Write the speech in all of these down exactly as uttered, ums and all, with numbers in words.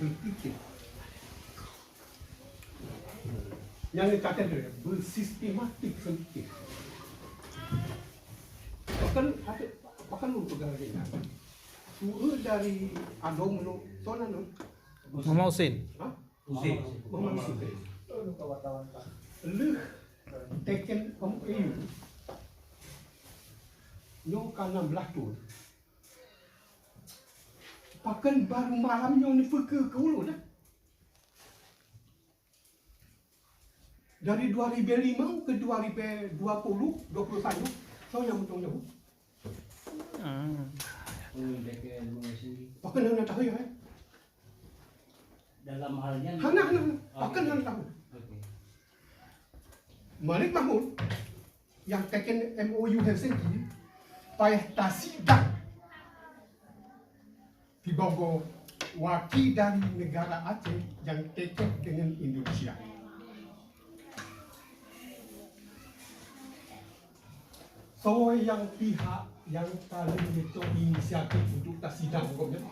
Berpikir. Nyang kata dia bersistematik berpikir. Bahkan ada, bahkan untuk lagi. Sura dari Adong lo, soalnya lo. Muhammad Hussein. Ha? Hussein. Muhammad Hussein. Leuh teken M O U nyoe ka enam belas thon. Bahkan baru malam nyoe neupeuke keu ulôn dah. Dari dua ribu lima ke dua ribu dua puluh, dua puluh satu, soe nyang meutueng jaweueb? Ah. Pakon hana tahu ya? Dalam hal nyan. Hana, hana, hana. Pakon hana tahu? Oke. Malik Mahmud nyang teken M O U Helsinki payah tasidang. Sibagoe waki dari negara Aceh nyang teken deungon Indonesia. Soe nyang pihak nyang paleng geucok inisiatif untuk tasidang gobnyan?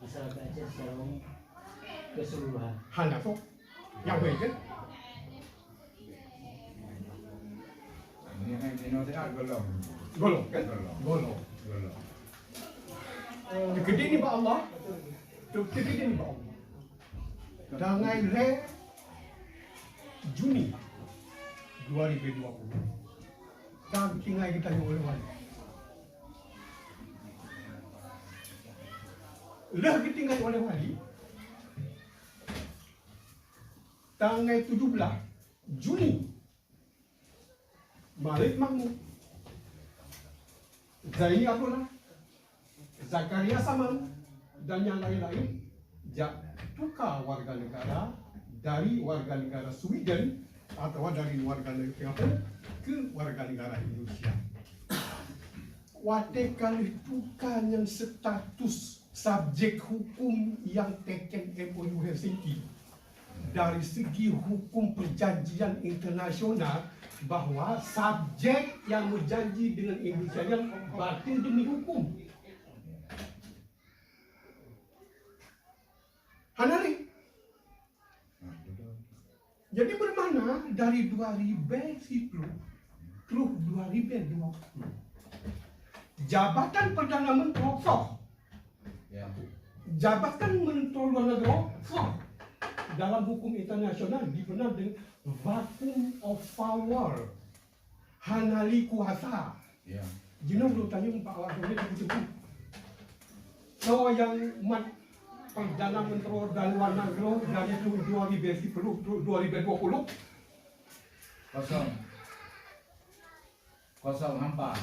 Masyarakat Aceh secara umum keseluruhan. Hana soe. Nyang baik kan? Ini kan Tino Sehat golom. Golom kan? Golom. Golom. Golom. Teukeudi nibak Allah. Teukeudi nibak Allah. Tanggai lhèe Juni dua ribu dua puluh. Dan tinggai geutanyoe oleh wali. Lheueh geutinggai oleh wali, tanggai tujoh blaih Juni, Malik Mahmud, Zaini Abdullah, Zakaria Saman, dan nyang laén-laén jak tuka warga negara dari warga negara Sweden atawa dari warga negara Singapura keu warga negara Indonesia. Watèe ka lheueh tuka nyan status subjek hukum nyang teken M O U Helsinki dari segi hukum perjanjian internasional bahwa subjek nyang meujanji deungon Indonesia nyan bateue demi hukum. Hana lé. Jadi, bermakna dari dua ribèe siploh troh dua ribèe dua ploh, jabatan Perdana Menteri soh. Ya. Jabatan Menteri Luar Negeri soh. Dalam hukum internasional dikenal dengan vacuum of power. Hana lé kuasa. Ya. Jinoe lôn tanyong bak awak droeneuh teupeu-teupeu. Soe nyang mat Perdana Menteri dan Luar Negeri dari tahun dua ribèe siploh, dua ribèe dua puluh? Kosong. Kosong hampa.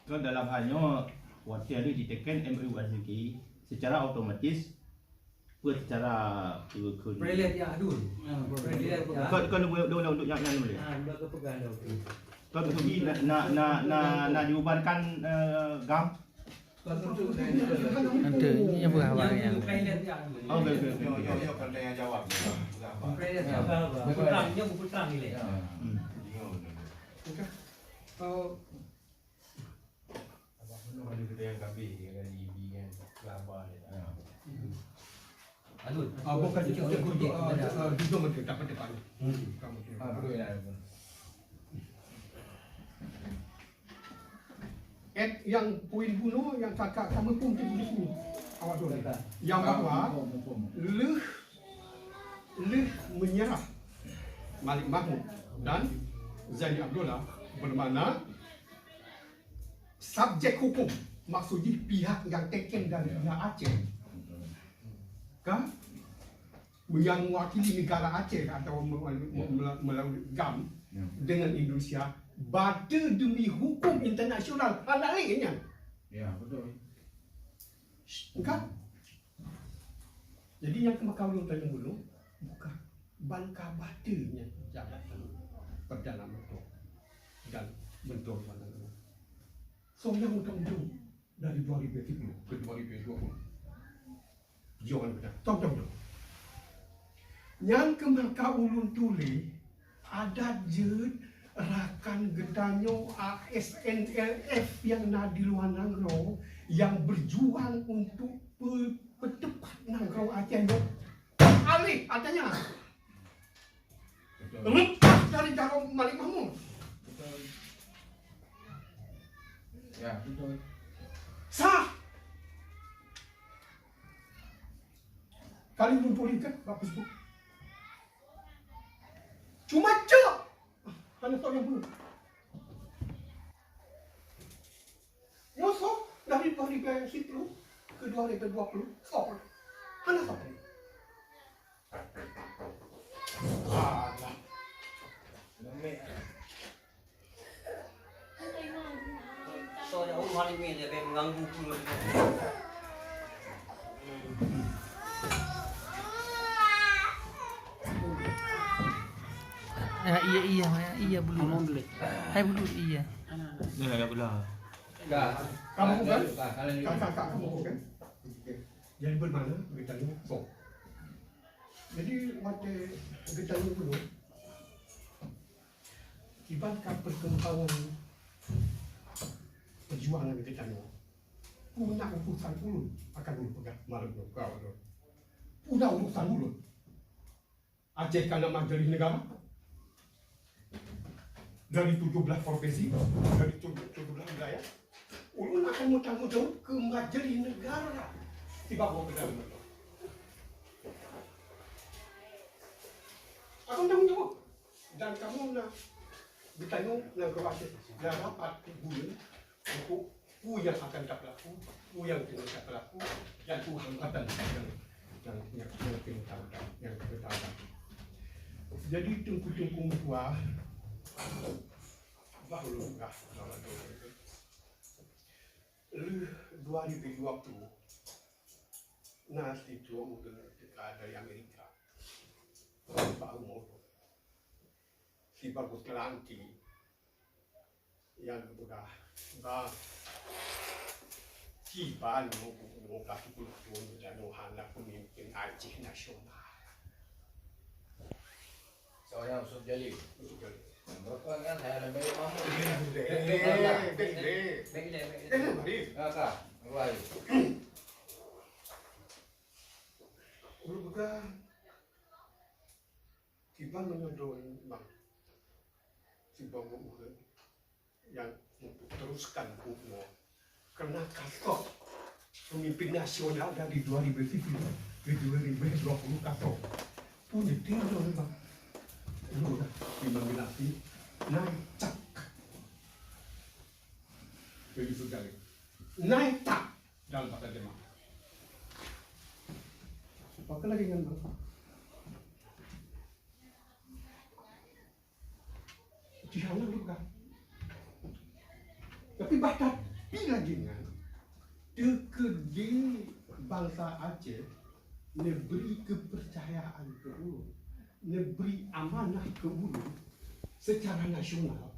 Kon dalam hal nyoe, watèe lheueh jiteken M O U Helsinki, secara otomatis peue secara peue kheun. Prelet ya adun. Ha, prelet ya. Kon, kon dua, dua, dua, dua, nyang, nyang boleh. Ha, dua kepegang dah. Kon bukti na, na, na, na, na diubarkan, eh, GAM. Kon untuk Nanti, ini apa haba nyan? Prelet ya adun. Oh, betul, betul, betul. Yo, yo, yo, kan dia jawab. Prelet ya. Buku terang, dia buku terang ni. Hmm. Oh, Adun. Ah, bukan itu, itu, itu, ah, ah, jujur betul, tak betul, Pak. Hmm. Kamu tu. Ah, betul ya. Et nyang poin bunoe nyang kakak kamu pun tu di sini. Awak tu. Kakak. Yang bahwa mumpung, mumpung. Lheueh, lheueh menyerah Malik Mahmud dan Zaini Abdullah, bermakna subjek hukum, maksud jih pihak nyang teken dari pihak Aceh, kan? Nyang mewakili negara Aceh atau me-, me-, me-, melalui GAM dengan Indonesia, bateue demi hukum internasional, hana lé nyan. Ya, betul. Kan? Jadi nyang keumakan ulôn tanyong dulu, bukan ban ka bateue nyan jabatan Perdana Menteri dan Menteri Luar Negeri. Soe nyang utang-utang dari dua ribu tiga puluh ke dua ribu dua puluh. Jaweuban beutôi. Tong, tong, tong. Nyang keumakan ulôn tuléh, adat jeuet Rakan geutanyoe A S N L F nyang na di luwa nanggroe nyang beujuang untuk pe-, peuteupat nanggroe Aceh nyoe, alih ata nyan. Betul. Leupah dari jaroe Malik Mahmud. Betul. Ya, betul. Sah. Kali muncul ikat bak Facebook. Cuma cok. Hana soe nyang bunoe. Nyoe soe dari dua ribu sepuluh ke dua ribu dua puluh, soe? Hana soe. Alah. Soe nyang urus hari ni dia mengganggu pun. Ya, iya, iya, ya, iya, bulu. Hai, bulu, iya. Ni lah, dah pula. Dah. Kamu bukan? Dah, dah, dah. Kakak, kakak, kamu bukan? Jadi, bermakna geutanyoe soe? Jadi, watèe geutanyoe bunoe, kiban ka perkembangan perjuangan geutanyoe. Peue na urusan ulôn akan ulôn peugah malam nyoe keu ulôn. Peue na urusan ulôn. Aceh ka na majelis negara. Dari tujoh blaih provinsi, dari tujoh, tujoh blaih wilayah. Ulôn akan meutanggung jaweueb keu majelis negara. Tiba bawa ke dalam negara. Akan tanggung jaweueb. Dan kamoe na, geutanyoe na geuwajéb na rapat buleuen untuk peue nyang akan tapeulaku, peue nyang keuneuk tapeulaku, dan peue hambatan nyang, nyang, nyang, nyang keuneuk ta-, nyang keuneuk ta-, jadi teungku-teungku meutuah, bah ulôn peugah lagèe nyoe. Lheueh dua ribu dua puluh, na sidroe ureueng teuka dari Amerika. Bak rumoh. Sibagoe teulanti nyang geupeugah, "Bang, kiban meunyoe ka siplôh thôn geutanyoe hana peumimpén Aceh nasional." Soe nyan? Yusuf Jalil. Yusuf Jalil. Merupakan saya ada Malik Mahmud. Bèk ilèe, bèk ilèe. Bèk ilèe, bèk ilèe. Eh, mari. Ah, ka. Mari. Ulôn peugah, kiban meunyoe droeneuh, Bang, sibagoe ureueng nyang untuk teruskan buet nyoe. Karena ka sôk pemimpin nasional dari dua ribu sepuluh ke dua ribu dua puluh ka sôk. Pun itu, Bang. Ulôn dah dimanggil lagi, naik tak. Jadi, sudah. Naik tak dalam bahasa Jerman. Apa lagi nyan, Bang? Di hana lôn peugah. Tapi bah tapi lagèe nyan, teukeudi bansa Aceh neubri keupeurcayaan keu ulôn, neubri amanah keu ulôn secara nasional,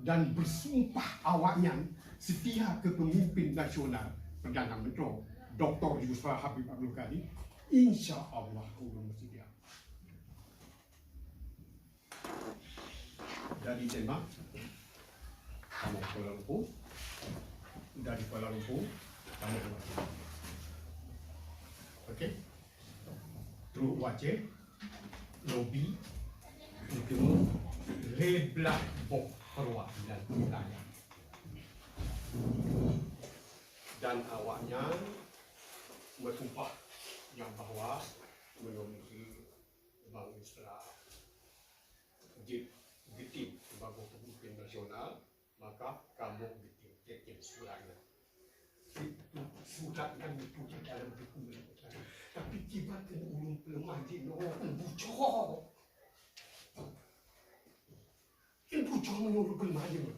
dan beusumpah awaknyan seutia keu peumimpin nasional, Perdana Menteri Doktor Yusra Habib Abdul Kadir, insya Allah ulôn meusedia. Dari Denmark, kamoe Kuala Lumpur. Dari Kuala Lumpur, kamoe u Aceh. Okey. Trok u Aceh, lobi, geuteumèe lhèe blah boh peuruwah dan wilayah. Dan awaknyan meusumpah nyang bahwa meunyoe Bang Yusra jeuet geutem sibagoe peumimpin nasional, maka kamoe geutem, geutem surat nyan. Itu surat nyan itu di dalam dokumen. Tapi kiban keuneuk ulôn peuleumah jinoe, bucok. Kan bucok meunyoe ulôn peuleumah jinoe.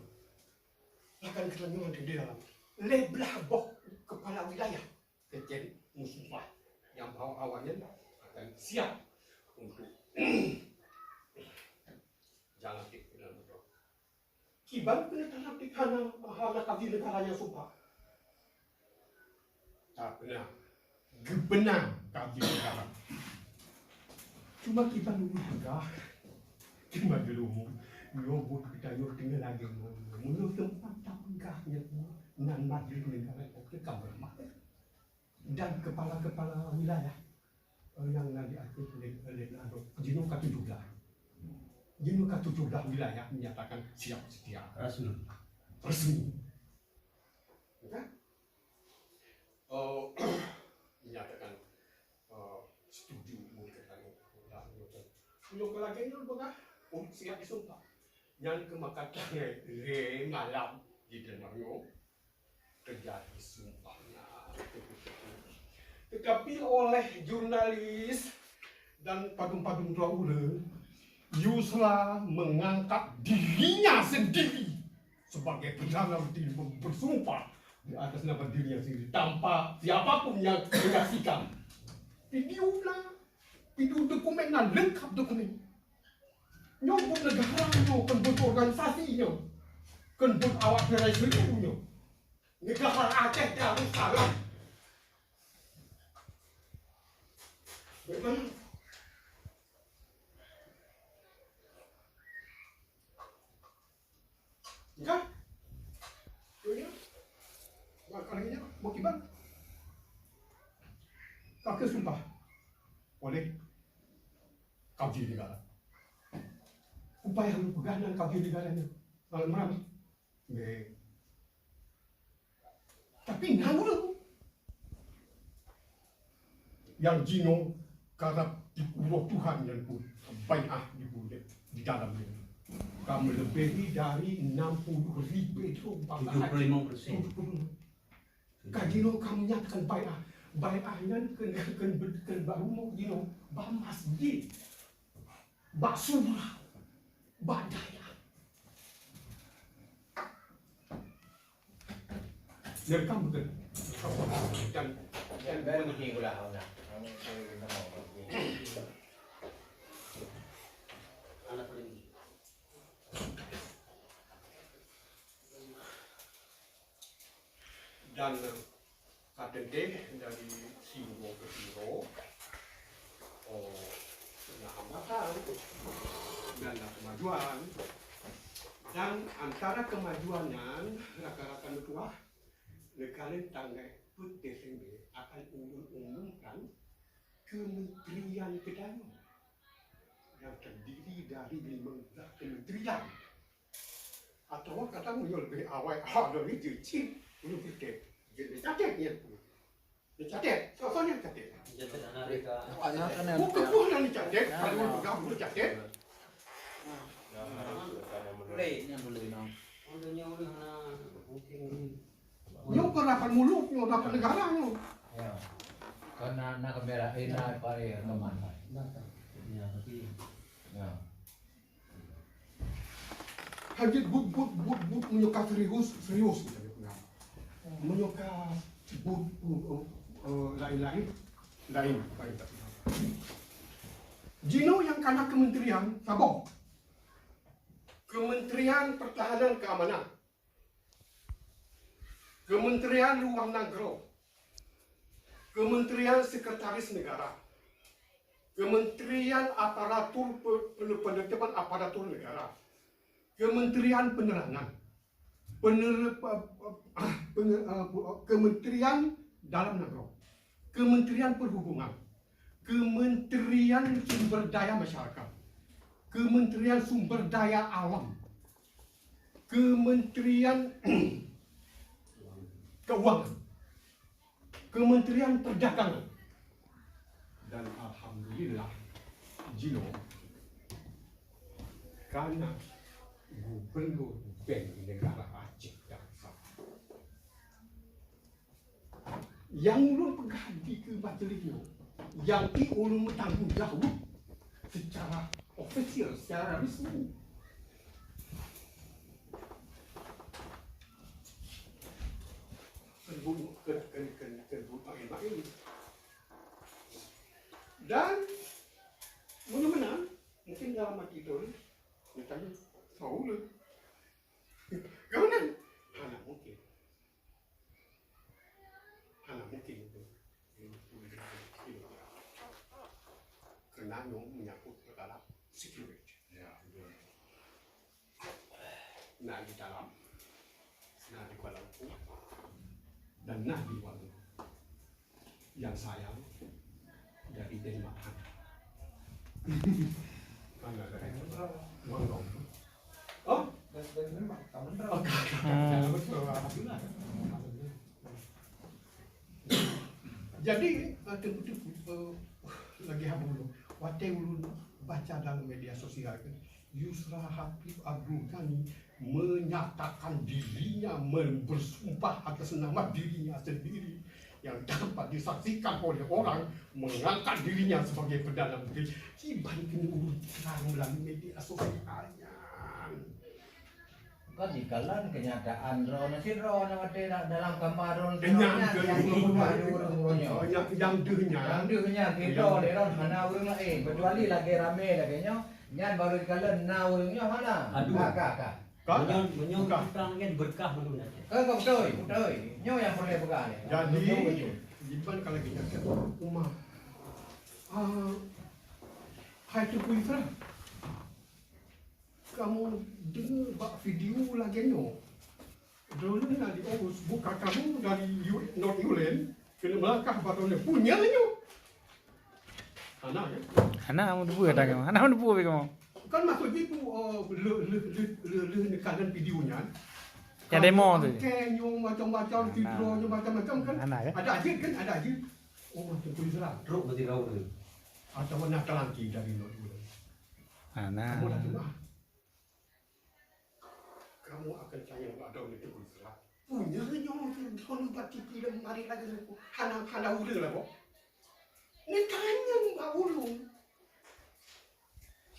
Akan keutanyong di dalam. Lhèe blah boh kepala wilayah. Keucen meusumpah nyang bahwa awaknyan akan siap untuk jalan di dalam. Kiban keuneuk talantik hana, hana kaji neugara nyang sumpah. Tak pernah. Geubeuna kaji neugara. Cuma kiban ulôn peugah, cuma geulumu, Nyoe buet geutanyoe teungoh lagèe nyoe. Meunyoe teumpat tapeugah nyan, nan majlis neugara nyang teuka beurahmat. Dan kepala-kepala wilayah, eh, nyang na di Aceh lé, lé, lé, jinoe ka tujoh blah. Jinoe ka tujoh blah wilayah menyatakan siap setia. Resmi. Resmi. Ya kan? Eh, menyatakan, eh, setuju. Meunyoe ka lagèe nyoe, peugah, oh, siap disumpah. Nyan keuh maka lhèe malam di teungoh nyoe, teujadi sumpah nyan. Tetapi oleh jurnalis dan padum-padum droe ureueng, Yusra mengangkat dirinya sendiri sebagai perdana menteri, bersumpah di atas nama dirinya sendiri tanpa siapapun yang menyaksikan. Video na, video dokumen na, lengkap dokumen. Nyoe buet neugara nyoe, kon buet organisasi nyoe. Kon buet awak P R I S U nyoe. Neugara Aceh Darussalam. Memang. Kan? Betul ya? Makanya, mau kiban? Pakai sumpah. Oleh kaji negara. Upaya yang peugah nan kaji negara ni. Kalau meram. Nggih. Tapi na ureueng nyang jinoe karab di uroe Tuhan nyan pun bai'ah di buleuen di dalam nyan. Ka melebihi dari enam puluh ribu itu. Tujuh puluh lima persen. Tujuh puluh. Ka jinoe ka menyatakan bai'ah. Bai'ah nyan keu, keu, keu, keu baru mau jinoe ba masjid. Bak surau, bak dayah. Nyan kan beutôi. Dan, dan, dan, Dan ka teuntèe dari sidroe keu sidroe, oh, na hambatan dan na kemajuan. Dan antara kemajuan nyan, rakan-rakan meutuah, neukalon tanggai peuet Desember akan ulôn umumkan kementerian geutanyoe nyang terdiri dari limong blah kementerian. Atawa kadang meunyoe leubeh awai, ha, lôn jeuet cit, ulôn pike. Jeuet neucatet nyan. Neucatet, soe-soe nyang catet? Buku pun nyang neucatet, kalau ulôn peugah ulôn catet. Boleh, nyan boleh, nah. Nyoe keu rapat muluk, nyoe rapat negara nyoe. Ya. Karena na kamera, eh, na apa ya, rekaman. Ya, tapi ya. Hajat buet, buet, buet, buet meunyoe ka serius, serius. Meunyoe ka buet, buet, eh, laén-laén, laén. Jinoe nyang kana kementerian saboh. Kementerian Pertahanan Keamanan. Kementerian Luar Nanggroe, Kementerian Sekretaris Negara, Kementerian Aparatur Pe-, Pe-, Penertiban Aparatur Negara, Kementerian Penerangan, Pener-, Pe-, Pe-, ah, Pener-, eh, Pe-, Kementerian Dalam Nanggroe, Kementerian Perhubungan, Kementerian Sumber Daya Masyarakat, Kementerian Sumber Daya Alam, Kementerian Keuangan, Kementerian Perdagangan, dan alhamdulillah, jinoe kana gubernur bank negara Aceh Darussalam. Nyang ulôn peugah di keu majelis nyoe, nyang pih ulôn meutanggong jaweueb secara ofisial, secara resmi. Keu bu-, keu, keu, keu, keu bu-, main-main. Dan meunyoe meunan, mungkin dalam hati droe, neutanyong, "Soe ulôn?" Ka meunan? Hana mungkin. Hana mungkin. Karena nyoe menyangkut perkara security. Ya, betul. Na di dalam, na di Kuala Lumpur, dan na di luwa. Nyang sayang dari Denmark. Mana dari Guangdong? Oh? Dari Denmark, tak benar. Oh, tak, tak, tak, betul. Alhamdulillah. Alhamdulillah. Jadi, eh, teungku-teungku, eh, lagèe haba ulôn, watèe ulôn baca dalam media sosial kan, Yusra Habib Abdul Ghani menyatakan dirinya, mem-, bersumpah atas nama dirinya sendiri yang dapat disaksikan oleh orang, mengangkat dirinya sebagai Perdana Menteri. Kiban keuneuk ulôn terang melalui media sosial nyan. Kan dikalon kenyataan droeneuh sidroeneuh watèe da-, dalam kama droeneuh sidroeneuh nyan, nyang deuh nyan. Nyang deuh nyan, kita droeneuh hana ureueng laén, kecuali lagèe ramè lagèe nyoe, nyan baru dikalon na ureueng nyoe hana. Aduh. Ka, ka, ka. Ka? Meunyoe, meunyoe ka. Utang kan berkah meunyoe nyan. Ka, ka, beutôi, beutôi. Nyoe nyang peureulèe peugah nyoe. Jadi, beutôi, beutôi. Kiban ka lagèe nyan, Umar. Ah, hai Teungku Yusra. Kamoe deungoe bak video lagèe nyoe. Droeneuh na di Oxford, buka kamoe dari U-, North England, keuneuk meulangkah bak droeneuh. Peue nyan nyoe? Hana, kan? Hana meuteupeue kata kamoe. Hana meuteupeue kamoe. Kan maksud jih tu, oh, lheuh, lheuh, lheuh, lheuh, lheuh neukalon video nyan. Ya, demo tu. Angkèe nyoe macam-macam, hana. Video nyoe macam-macam kan? Hana, kan? Ada aja kan? Ada aja. Oh, macam polis lah. Trok mati kau tu. Atawa na talangki dari North England. Hana. Kamoe dah tuah. Kamoe akan tanyong bak droeneuh Teungku Yusra. Peue nyoe droeneuh bak T V dan mari lagèe nyoe. Hana, hana ureueng lah, boh. Neutanyong bak ulôn.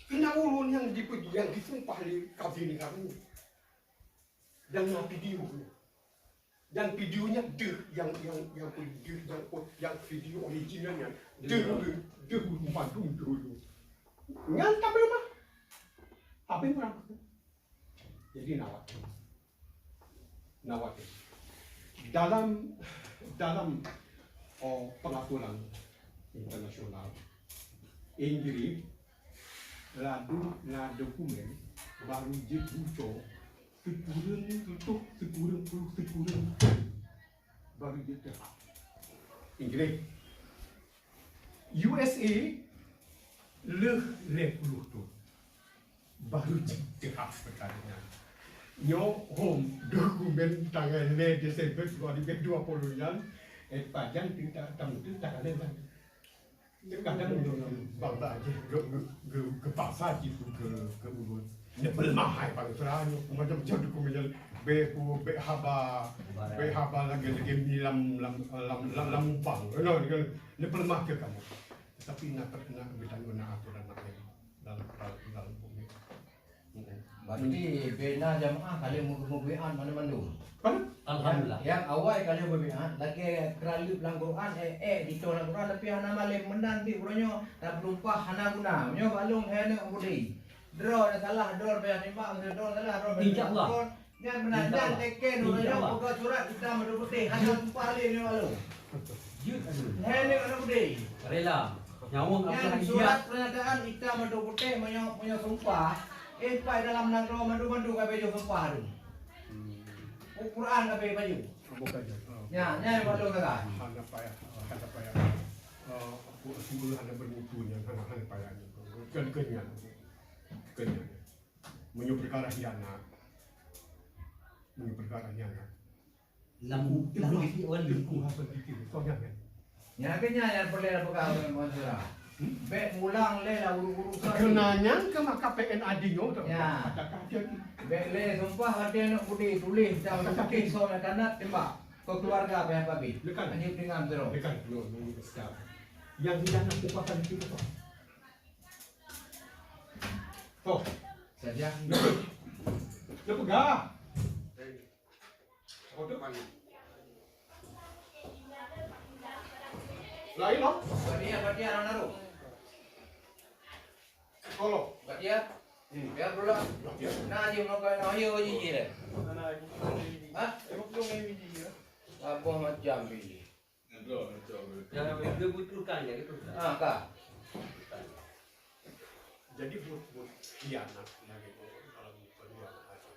Keunan ulôn nyang dipeu-, nyang disumpah lé kabinèt kamoe. Dan na video nyoe. Dan video nyan deuh nyang, nyang, nyang deuh, nyang, nyang video original nyan. Deuh, deuh, deuh bandum dulu. Nyan ka beurubah. Tapi murah. Jadi, na watèe. Na watèe. Dalam, dalam, oh, peraturan internasional, Inggris ladôm na dokumen baru jeuet buco sikureueng reutôh, sikureueng ploh, sikureueng thôn baru jeuet teuhah. Inggris. U S A lheuh lhèe ploh thôn baru jeuet teuhah peukara nyan. Nyoe hom dokumen tanggai lhèe Desember dua ribu dua puluh nyan, eh, pajan teuka, tam teuka kalon nyan. Kadang bangsa jih geu-, geu-, geu-, geupaksa jipeugah keu ulôn. Neupeuleumah hai bansa nyoe, macam-macam dokumen nyan, bèk pu-, bèk haba, bèk haba lagèe-lagèe mi lam, lam, lam, lam, lam lubang. Neupeuleumah keu kamoe. Tapi na, na, geutanyoe na atoran laén dalam, dalam, dalam buku nyoe. Berarti bina jamaah ka lheueh meubaiat mandum-mandum. Alhamdulillah. Nyang awai ka lheueh beubaiat, lagèe keuraleueb lam Quran, eh, eh, ditôh lam Quran, tapi hana malém meunan pih uroe nyoe, tapeutumpah hana guna. Meunyoe bak lôn hai aneuk muda. Droe na salah, droe payah timbang, droe salah, droe payah timbang. Insya Allah. Nyan meunan, nyan teken uroe nyoe, peugah surat hitam atau putéh, hana tumpah lé nyoe bak lôn. Jeuet, aduh. Hai aneuk muda. Rela. Nyawa. Nyan surat pernyataan hitam atau putéh, meunyoe, meunyoe sumpah, eh, pai dalam nanggroe mandum-mandum ka beubajoh sumpah tu. Hmm. Quran ka beubajoh. Bukan je. Oh. Nyan, nyan bak lôn kata. Hana payah, hana payah. Eh, aku semua hana bermutu nyan, hana, hana payah nyan. Bukan, bukan nyan. Bukan nyan. Meunyoe peukara khianat. Meunyoe peukara khianat. Lam, lam bisi wan. Teungku hase pikir, kau jangan. Nyan keuh nyan nyang peureulèe peugah lé Mansura. Hmm? Bèk mulang lé lah uru-urusan. Keunan nyan keuh maka P N A D nyoe tu. Ya. Kata-kata tu. Bèk lé sumpah até aneuk muda tuléh dan bukti soe nyang kanat tembak. Keu keluarga payah babeh. Lekan. Hanya dengan terus. Lekan. Yo, yo, yo, sekarang. Yang tidak nak upahkan itu apa? Toh. Saja. Nak peugah. Lain, noh? Batia, batia, orang naruh. Kalau. Batia. Hmm. Biar pula. Batia. Nah, je mau kau nak ayo je je deh. Hah? Apa macam ni? Jangan betul-betul kan ya, betul. Ah, ka. Jadi buet-buet khianat lagèe nyoe dalam peurumoh agama.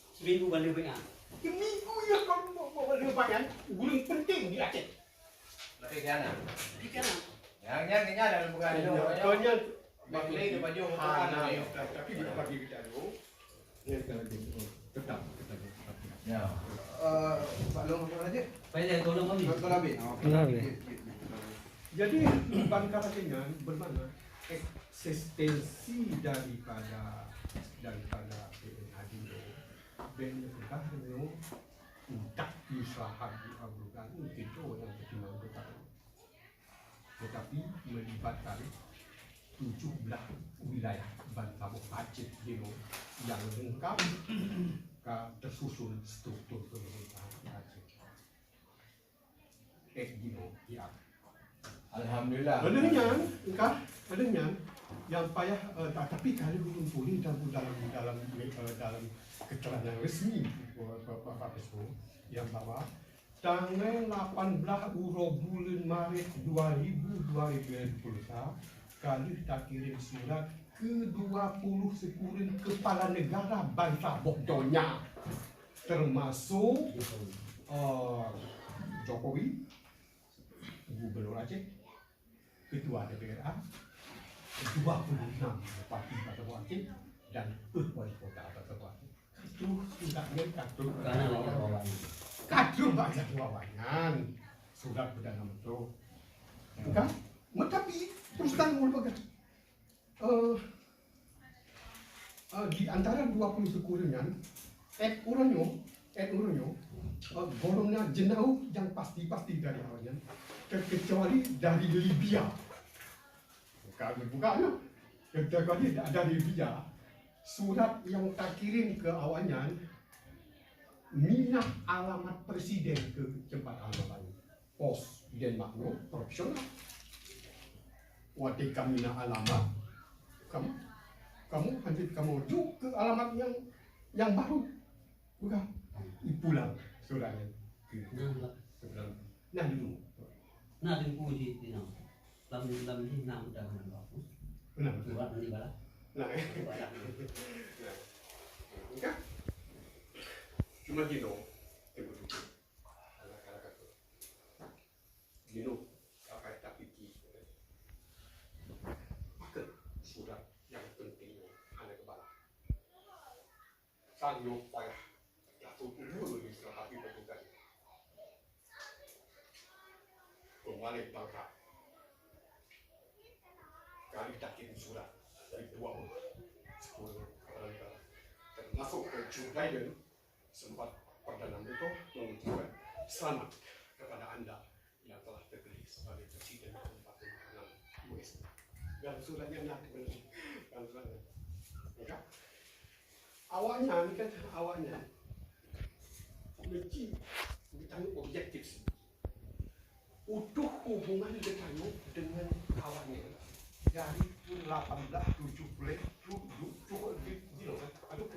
Seminggu bala banyak. Seminggu ya kalau mau bala banyak, ureueng penting di Aceh. Tapi kiana? Di kiana? Yang yang kena dalam bukan itu. Kau yang bagi di baju hana, tapi di bagi kita dulu. Tetap, tetap. Ya. Eh, Pak Long, apa lagi? Pak Long, tolong kami. Tolong ambil. Oh, okey. Tolong ambil. Jadi, ban karatingan bermakna eksistensi daripada, daripada P N A D itu. Ben peugah nyoe utak masyarakat di Abu Dhabi itu yang terkenal dekat. Tetapi melibatkan tujuh belas wilayah ban saboh Aceh jinoe nyang leungkap ka tersusun struktur pemerintahan Aceh. Eh, jinoe, ya. Alhamdulillah. Oleh nyan, engkah, oleh nyan, yang payah, eh, ta-, tapi kalau ulôn tulis dalam, dalam, dalam, eh, dalam keterangan resmi, eh, Pak, Pak, Pak Ketua, yang bahwa tanggai lapan belas uroe buleuen Maret dua ribu dua puluh tiga, ka lheueh takirém surat keu dua puluh sikureueng kepala negara bansa boh donya, termasuk, eh, Jokowi, Gubernur Aceh, Ketua D P R A, dua puluh enam Bupati Kota Aceh, dan peuet Wali Kota Kota Aceh. Ka troh surat nyan ka troh. Ka na lagèe awak nyan. Ka troh bak jaroe awak nyan. Surat Perdana Menteri. Kan? Meukapi, terus terang ulôn peugah. Eh, eh, di antara dua puluh sikureueng nyan, èt ureueng nyoe, èt ureueng nyoe, eh, golom na jeunaweuh nyang pasti-pasti dari awak nyan, ke-, kecuali dari Libya. Bukan, bukan nyoe. Kecuali da-, dari Libya, surat nyang takirém keu awak nyan minah alamat presiden keu teumpat alamat laén. Pos Denmark nyoe profesional. Watèe ka minah alamat, kamoe, kamoe hanjeuet kamoe jok keu alamat nyang, nyang baru. Bukan. Ipulang surat nyan. Nah, Pak. Ipulang. Nah, dulu. Nah, Teungku di, di, nah. Lam, lam ni, nah, udah, nah, bagus. Nah, betul. Surat ni, Pak. Nah. Surat ni. Nah. Bukan. Cuma gini, Teungku. Anak-anak aku. Jinoe, akai tapiki. Pakon surat nyang penting nyoe hana geubalah. Sang nyoe payah tapeubeuet di seurah hati peugah. Peungualèh bansa. Kali takirém surat dari dua puluh sepuluh kepala negara, termasuk ke Joe Biden, sempat Perdana Menteri mengucapkan selamat kepada anda yang telah terpilih sebagai Presiden keempat puluh enam U S A. Dan suratnya nyata benar. Dan suratnya. Maka, awaknyan kan, awaknyan mesti bertanggung objektif sendiri. Utuh hubungan geutanyoe dengan awaknyan dari tahun lapan belas tujuh puluh tujuh, tujuh puluh tujuh, aduh,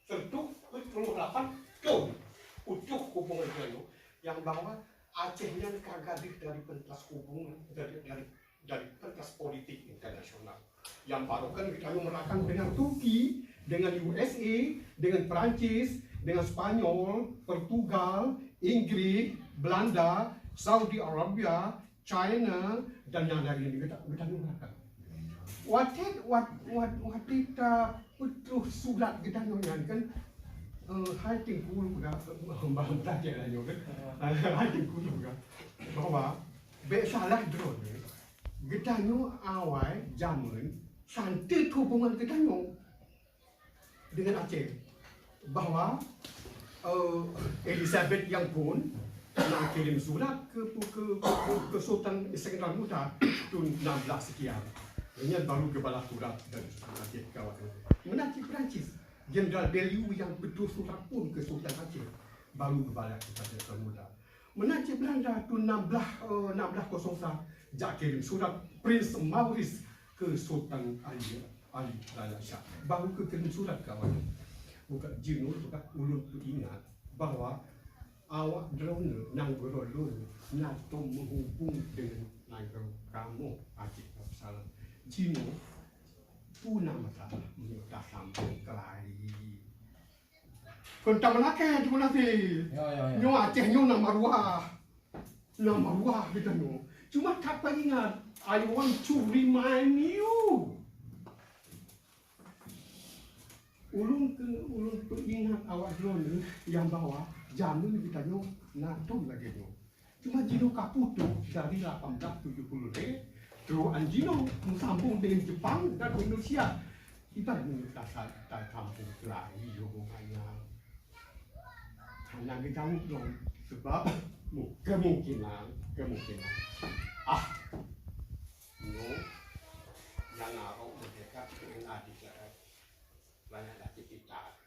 Tentu peuet puluh lapan thon utoh hubungan geutanyoe nyang bahwa Aceh nyan ka gadôh dari pentas hubungan, dari, dari, dari pentas politik internasional. Nyang barokan geutanyoe meurakang dengan Turki, dengan U S A, dengan Perancis, dengan Spanyol, Portugal, Inggris, Belanda, Saudi Arabia, China dan nyang laén geuta-, geutanyoe meurakang. Watèe, wat-, wat-, watèe tapeutroh surat geutanyoe nyan kan, eh, hai Teungku Luga, bah, bah, bah, nyoe kan. Hai Teungku Luga, bahwa bèk salah droeneuh, geutanyoe awai jameun santeut hubungan geutanyoe dengan Aceh bahwa, eh, Elizabeth nyang phôn na kirém surat keu, keu, keu, keu Sultan Iskandar Muda thôn enam belas sekian. Nyan baru geubalah surat dari Sultan Aceh keu awak nyan. Meunan cit Perancis. Jenderal Bellew nyang peutôh surat phon keu Sultan Aceh, baru geubalah keupada Tuan Muda. Meunan cit Beulanda thôn enam belas, eh, enam belas kosong sa jak kirém surat Prince Maurice keu Sultan Ali, Ali Raya Shah. Baru geukirém surat keu awaknyan. Buka jinoe, buka ulôn peuingat bahwa awak droeneuh nanggroe lôn na tom meuhubong deungon nanggroe kamoe Aceh Darussalam. Jinoe peue na masalah meunyoe tasambong keulai? Kon tameulakée, Teungku Nasir. Ya, ya, ya. Nyoe Aceh nyoe na maruah. Na maruah geutanyoe. Cuma that peuingat, I want to remind you. Ulôn keu, ulôn peuingat awak droeneuh nyang bahwa jamén geutanyoe na tom lagée nyoe. Cuma jinoe ka putôh dari lapan belas tujuh puluh lhée, terukan jinoe meusambong deungon Jepang dan Indonesia. Ibarat meunyoe tasa-, tasambong keulai hubungan nyan. Hana geujaweueb lom, sabab mu-, kemungkinan, kemungkinan. Ah, nyoe nyang arok merdeka keu adék. Banyak dah cerita.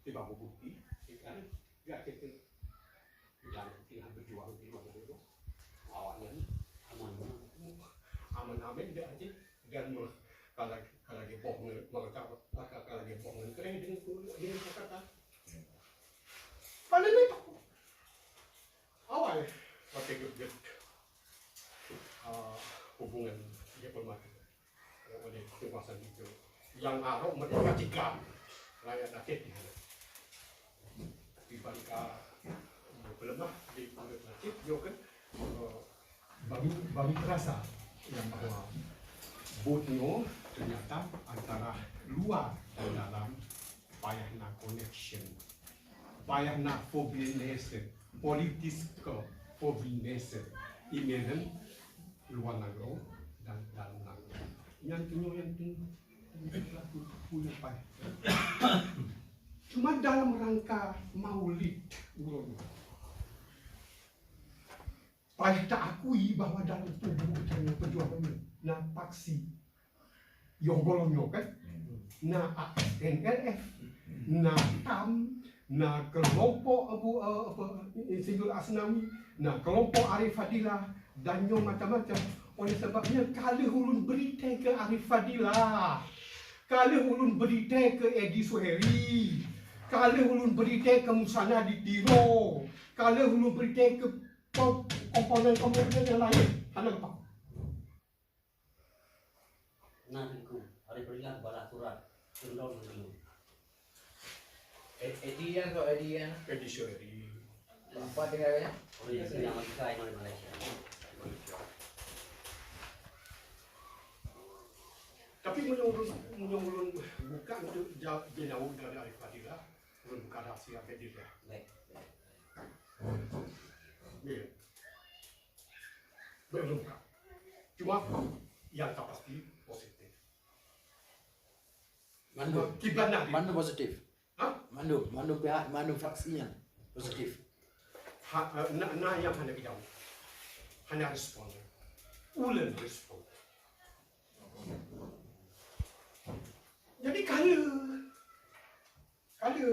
Tiba bukti, kan? Gak cerita. Kita tinggal berjuang di luar negeri. Awaknyan aman, aman, aman dia aja. Dan kalau, kalau dia bohong, kalau, kalau, kalau dia bohong, keren dengan dia kata. Paling itu. Awal pakai gep-gep, ah, hubungan diplomatik oleh kekuasaan itu yang arok merdeka tiga rakyat Aceh di sana. Di balik, ah, pelemah di Aceh, dia kan, eh, baru, baru terasa yang bahwa bot nyoe ternyata antara luar dan dalam payah na connection, payah na foreign nation, political foreign nation, imagine luar nanggroe dan dalam nanggroe. Nyang teungoh nyang teungoh punya payah. Cuma dalam rangka maulid uroe nyoe, payah ta akui bahwa dalam tuboh geutanyoe peujuangan nyoe na paksi. Yoh gohlom nyoe kan? Na A S N L F, na tam, na kelompok Abu, eh, apa, Insinyur Asnawi, na kelompok Arif Fadilah, dan nyoe macam-macam. Oleh sebab nyan ka lheueh ulôn bri tée keu Arif Fadilah. Ka lheueh ulôn bri tée keu Edi Suheri. Ka lheueh ulôn bri tée keu Musana di Tiro. Ka lheueh ulôn bri tée keu Ko-, komponen-komponen nyang laén hana geupakoe. Na Teungku, Arif Fadilah balah surat keudroe ngon lôn. E-, Edi nyan kok, Edi nyan? Edi Suheri. Lampat tinggai nyan? Oh, ya, sedang lagi kai dari Malaysia. Tapi meunyoe ulôn, meunyoe ulôn buka untuk ja-, jaweueb dari Arif Fadilah, ulôn buka rahsia Fadilah. Baik. Ya. Belum. Cuma yang tak pasti positif. Mandum. Kiblat Nabi. Mandum positif. Hah? Mandum, mandum pihak, mandum fraksi nyan positif. Ha, eh, na, na yang hana bidang. Hana respon. Ulun respon. Jadi kala. Kala.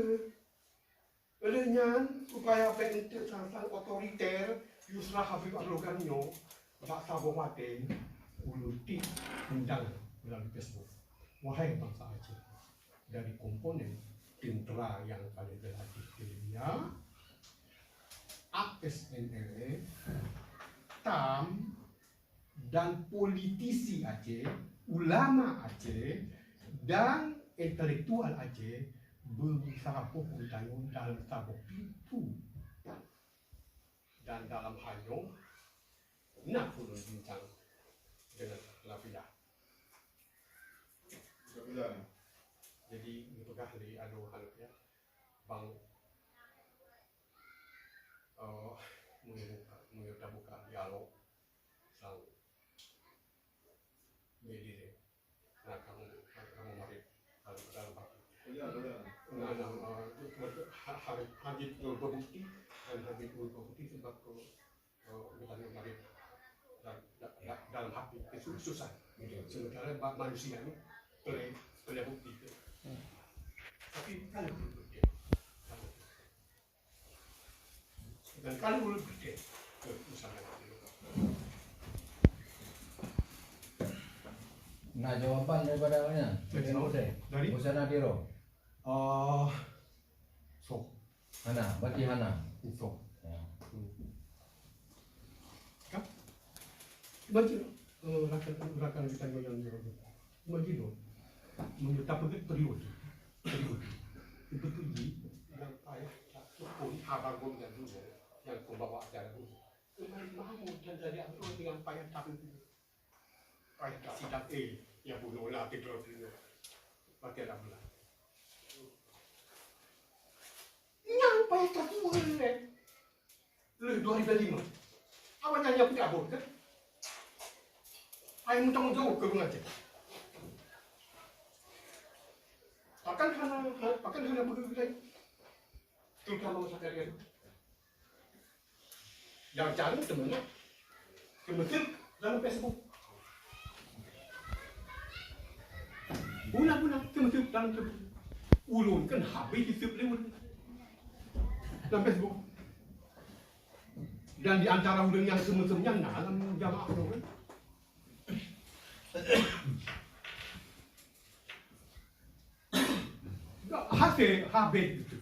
Lheueh nyan, supaya bèk eunteuk sang-sang otoriter, Yusra Habib Erdogan nyoe bak saboh watèe ulôn tiek undang meulalu Facebook. Wahai bansa Aceh, dari komponen tentera nyang paleng geulatih di dunia, A S N L F, tam, dan politisi Aceh, ulama Aceh, dan intelektual Aceh beuseumpah geutanyoe dalam saboh pintu. Dan dalam hal nyoe, na ulôn bincang deungon Lafidah. Lafidah. Jadi, geupeugah lé adoe Lafidah, bang, eh, meunyoe, meunyoe tabuka dialog, sang Jadi, nah, kamu, kamu marit dalam, dalam hati. Iya, iya. Nah, nah, eh, ha-, ha-, Habib Nur berbukti, dan Habib Nur berbukti sebab, eh, kita ni marit dan, da-, da-, dalam hati kesu-, susah. Betul. Sementara ba-, manusia ni boleh, boleh bukti tu. Hmm. Tapi kalau berpikir, dan kalau berpikir, eh, misalnya, Na jawaban daripada awaknyan? Dari? Dari? Dari? Busana Tiro. Ah, sok. Hana, berarti hana. Sok. Ya. Hmm. Kan? Baca, eh, rakan, rakan kita yang, yang, yang. Imagine, oh. Meunyoe tapeugét periode. Periode. Beutôi jih, nyang payah tapeuphon haba gobnyan dulu, nyang pembawa acara dulu. Teuma mau dan dari apa dengan payah tapeuphon? Payah tasidang, eh, nyang bunoe lah, tiga bunoe. Pakai dah bulan. Nyang payah takueh, eh. Lheueh dua ribu lima. Awaknyan nyang peucabot, kan? Hai meutanggung jaweueb keu ureueng Aceh. Pakon hana, pakon hana peugah lagèe nyan? Terutama masyarakat Aceh. Nyang jarang teuma na. Keumeuseup dalam Facebook. Bulan-bulan keumeuseup dalam Facebook. Ulôn kan habéh jiseub lé ulôn. Dalam Facebook. Dan di antara ureueng nyang keumeuseup nyan na lam jamaah tu kan. Hase habéh gitu.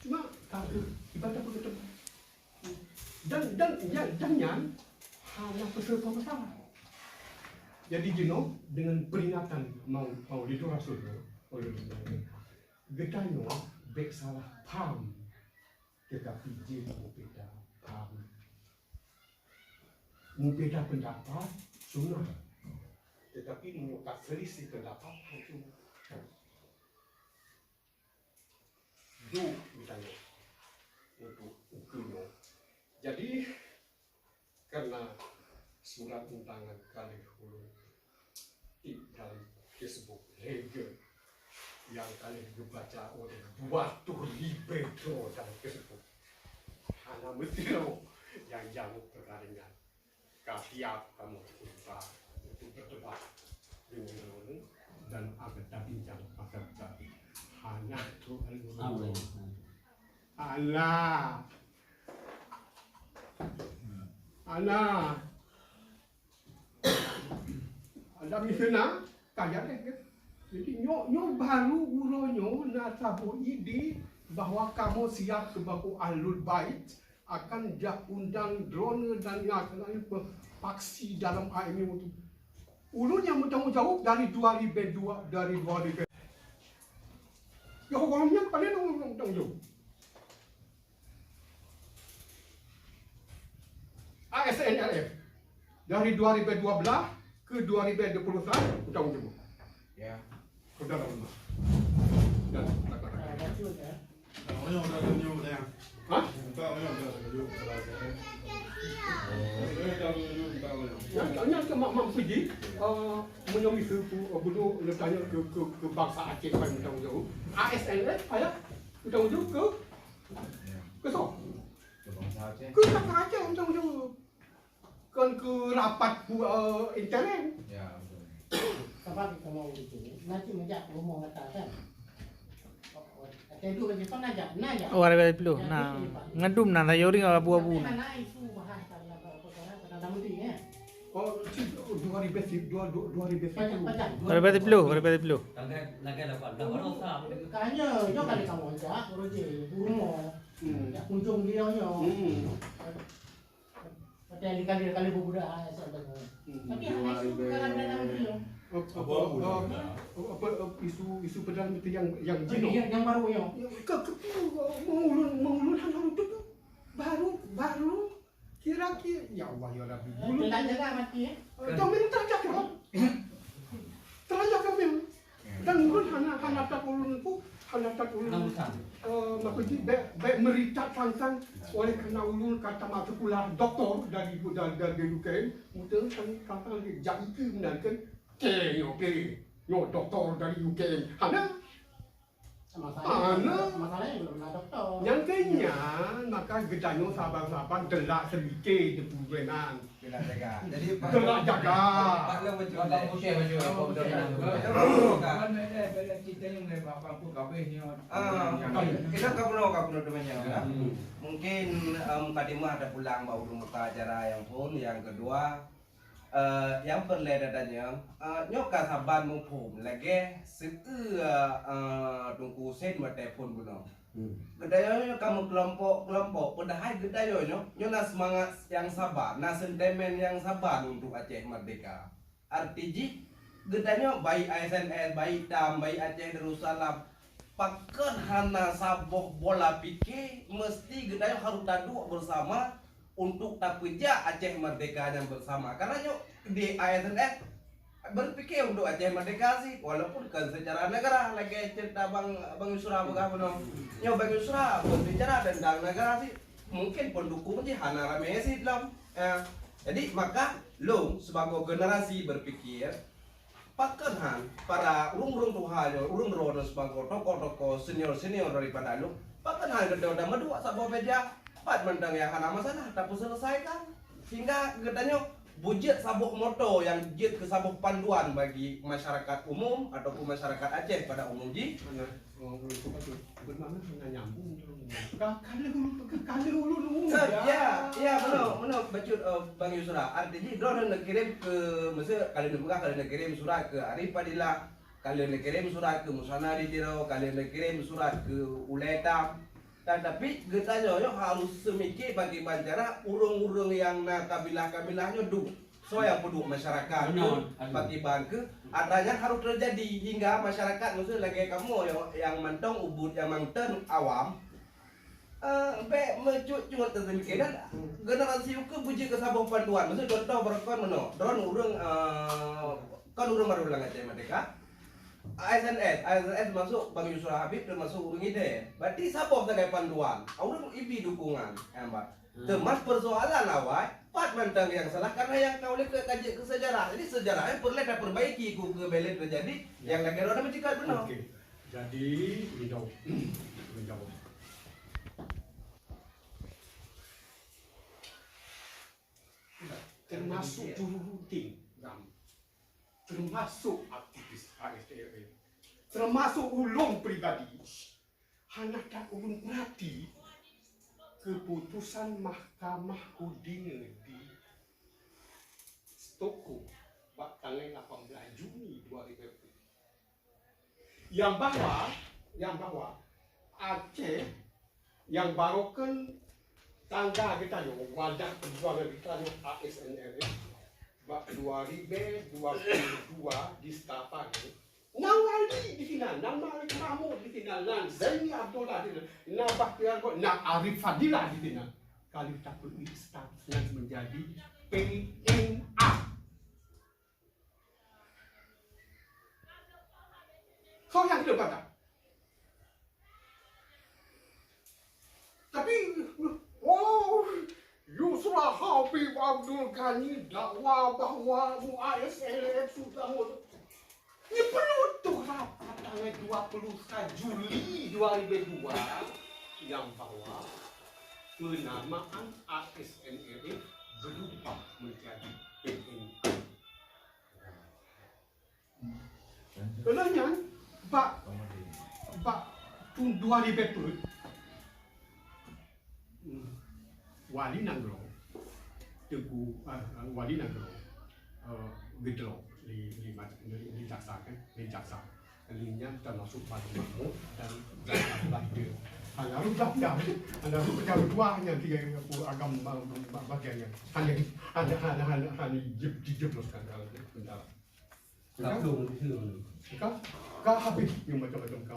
Cuma kata ibadah begitu. Dan, dan, dan, dan nyan hanya peserta masalah. Jadi jinoe dengan peringatan mau, Maulidul Rasul tu, Maulidul Rasul, geutanyoe bèk salah paham, tetapi jih berbeda paham. Berbeda pendapat sunnah, tetapi meunyoe ka selisih pendapat, hana sunnah. Duek misalnya untuk ukeue nyoe. Jadi, karena surat undangan ka lheueh ulôn tieb dalam Facebook lé geuh nyang ka lheueh geubaca oleh dua reutôh ribèe droe dalam Facebook. Hana meusidroe nyang jaweueb peurtanyaan nyan. Ka siap kamoe untuk berdebat dengan ulôn dan akan tabincang pasal hana tu. Alah. Alah. Ada misalnya, kaya deh. Jadi nyoe, nyoe baru uroe nyoe na saboh ide bahwa kamoe siap sebagai Ahlul Bait akan jak undang droeneuh dan nyang laén paksi dalam A M U tu. Ulôn nyang meutanggung jaweueb dari dua ribèe dua, dari dua ribèe. Ya, ureueng nyan paleng meutanggung jaweueb. A S N L F. Dari dua ribèe dua belas ke dua ribèe dua puluh satu, meutanggung jaweueb. Ya. Saudara Umar. Dan rakan-rakan. Hah? Nyan, nyan keuh mak, mak Fuji, eh, meunyoe miseue pu-, eh, bunoe neutanyong keu, keu, keu bansa Aceh kan meutanggung jaweueb. A S N L F, ayah, meutanggung jaweueb keu, keu soe? Keu bansa Aceh. Keu bansa Aceh meutanggung jaweueb. Kon keu rapat pu-, eh, intern. Ya, betul. Sabab kamoe itu, nanti meujak rumoh gata kan. Watèe duek lagèe kon najak, najak. Oh, ribèe ploh. Nah, ngadum na sayuring abu-abu. Tapi hana isu bahas karena apa, karena, karena menteri, ya. Oh, dua ribèe, dua, dua, dua ribèe. Pajak, pajak. Ribèe ploh, ribèe ploh. Tanggal, tanggal lapan belas baru sah. Kanya, nyoe kali kamoe jak, Roger, rumoh. Hmm. Jak kunjung dia nyoe. Hmm. Watèe kali-kali beubeudoh, ah, asai beutôi. Hmm. Tapi hana isu dalam, dalam video. Apa, apa, apa, apa, isu, isu Perdana Menteri yang, yang jinoe? Yang, yang baru nyoe. Ke, ke, meulôn, meulôn hana reutot tu. Baru, baru kira-kira, ya Allah, ya Rabbi. Eh, telanjang dah mati, eh? Eh, jangan minta cakap. Telanjang kami. Dan ulôn hana, hana that ulôn pu-, hana that ulôn, eh, maksud jih, bèk, bèk meuritat sang-sang oleh karena ulôn ka tamat seukolah doktor dari, dari, dari U K M, meuteun sang-, sang-sang lagèe jak ié meunan kan, oke, nyoe, oke, nyoe doktor dari U K M. Hana. Masalah, masalahnya belum ada doktor. Nyang keu nyan, maka geutanyoe saban-saban teulak seulike di peue nan. Teulak jaga. Jadi, Pak, teulak jaga. Pak Long betul. Pak Long betul, betul. Betul, betul. Kan, eh, eh, eh, kita yang dari Pak Pangku kabeh ni. Ah, kita ka bunoe, ka bunoe teumanyong, ya. Hmm. Mungkin, em, mukadimah ada pulang bak ulôn muka acara nyang phon, nyang keudua, eh, nyang peureulée tatanyong, eh, nyoe ka saban muphom lagée seu-, eh, Teungku Hussein watée phon bunoe. Hmm. Geutanyoe nyoe ka meukeulompok-keulompok, padahai geutanyoe nyoe, nyoe na seumangat nyang saba, na sentimen nyang saba untuk Aceh merdeka. Arti jih, geutanyoe baik A S N S, baik tam, baik Aceh Darussalam, pakon hana saboh bola pike, meusti geutanyoe harôh taduek beusama untuk tapeujak Aceh merdeka nyan beusama. Karena nyoe di A S N S berpikir untuk Aceh merdeka sih, walaupun kon seucara negara, lagée ceurita Bang, Bang Yusra peugah bunoe. Nyoe Bang Yusra berbicara tentang negara sih, mungkin pendukung jih hana ramé sih lom. Eh, jadi maka lôn sibagoe generasi berpikir, pakon han para ureuëng-ureuëng tuha nyoe, ureuëng droeneuh sibagoe tokoh-tokoh senior-senior daripada lôn, pakon han geutanyoe tameuduek saboh meja, pat mantong nyang hana masalah tapeuselesaikan, sehingga geutanyoe beujeuet saboh moto nyang jeuet keu saboh panduan bagi masyarakat umum ataupun masyarakat Aceh pada umum jih. Hana, oh, betul. Beumana hana nyambung tu. Ka, ka lheueh ulôn, ka, ka lheueh ulôn ngomong, ya, ya, ya, meunoe, meunoe bacut, eh, Bang Yusra. Arti jih, droeneuh neukirém keu, maksud, ka lheueh neupeugah, ka lheueh neukirém surat keu Arif Fadilah, ka lheueh neukirém surat keu Musana di Tiro, ka lheueh neukirém surat keu ulée tam. Tatapi geutanyoe nyoe harôh seumike pakriban cara ureuëng-ureuëng nyang na kabilah-kabilah nyoe duek. Soe nyang peuduek masyarakat tu, benar, betul. Pakriban keuh atra nyan harôh teujadi hingga masyarakat, maksud lagée kamoe nyang, nyang mantong ubit, nyang mantong awam, eh, bék meucut-cut teuseumike dan generasi ukeue beujeuet keu saboh panduan. Maksud contoh beureukan meunoe, droeneuh ureuëng, eh, kon ureuëng barô lam Aceh Merdeka. A S N S, A S N S masuk Bang Yusra Habib termasuk ureuëng idéh. Berarti saboh sagai panduan. Ureuëng ibi dukungan, eh, Mbak. Hmm. Teuma persoalan awai, pat mantong nyang salah karena nyang ka ulée ka jeuet keu sejarah. Jadi sejarah nyan peureulée tapeurbaiki, ku keu bèk lé teujadi nyang lagée droeneuh meuceukat bunoe. Oke. Jadi, menjawab. Menjawab. Termasuk juru rutin GAM. Termasuk aktivis H S T L F. Termasuk ulôn pribadi. Hana that ulôn peurati keuputusan Mahkamah Koordinir di Stockholm bak tanggai lapan belas Juni dua ribu dua puluh. Nyang bahwa, nyang bahwa Aceh nyang baroekon tangga geutanyoe, wadah peujuangan geutanyoe A S N L F bak dua ribu dua puluh dua di Stafa nyoe, na Wali di sinan, na Malik Mahmud di sinan, na Zaini Abdullah di sinan, na Bahtiar Go-, na Arif Fadilah di sinan. Ka lheueh tapeuék status nyan menjadi P N A. Soe nyang keuneuk bantah? Tapi, oh, Yusra Habib Abdul Ghani dakwa bahwa A S N L F sudah mu-, Nyeupeurunoe rapat tanggai dua puluh sa Juli dua ribu dua nyang bahwa peunamaan A S N L F beurubah menjadi P N A. Keunoe nyan, bak, bak thôn dua ribu peuet, Wali Nanggroe, Teungku, eh, Wali Nanggroe, eh, geudroe lé, lé ma-, lé, lé jaksa kan, lé jaksa. Lé nyan teumasuk Bani Mahmud dan jaksa Bani Deuh. Hana rôh jaksa, hana rôh jaksa dua nyan tiga apa agam ba-, ba-, bagian nyan. Hana, hana, hana, hana jeb-, jejeblos kan dalam penjara. Ka, ka habéh nyang macam-macam ka.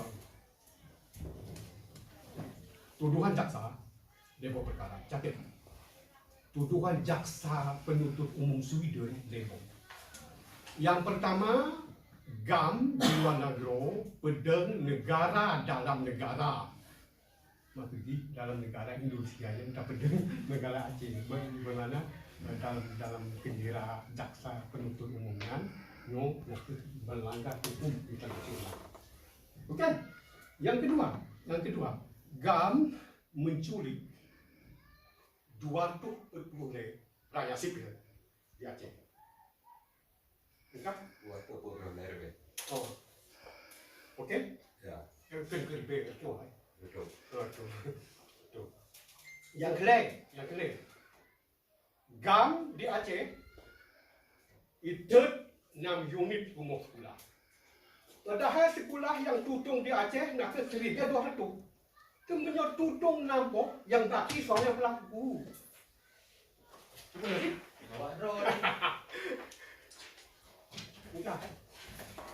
Tuduhan jaksa, lhèe boh peukara. Catet. Tuduhan jaksa penuntut umum Sweden, lhèe boh. Nyang peurtama, GAM di luwa nanggroe, peudong neugara dalam neugara. Maksud jih, dalam neugara Indonesia nyang tapeudong neugara Aceh. Ber-, bermakna, eh, dalam, dalam kendera jaksa penuntut umum nyan, nyoe, nyoe meulanggar huköm internasional. Bukan? Nyang keudua, nyang keudua, GAM meuculik dua reutôh peuet ploh lhèe rakyat sipil di Aceh. Enggak? Dua reutôh peuet ploh lhèe leubeh. Oh. Oke? Ya. Keu, keu, keu leubeh, beutôi. Beutôi. Beutôi. Beutôi. Nyang keulhèe, nyang keulhèe. GAM di Aceh, itot nam unit rumoh sikula. Padahai sikula nyang tutong di Aceh na kheueh siribèe dua reutôh. Keu meunyoe tutong nam boh, nyang baki soe nyang peulaku.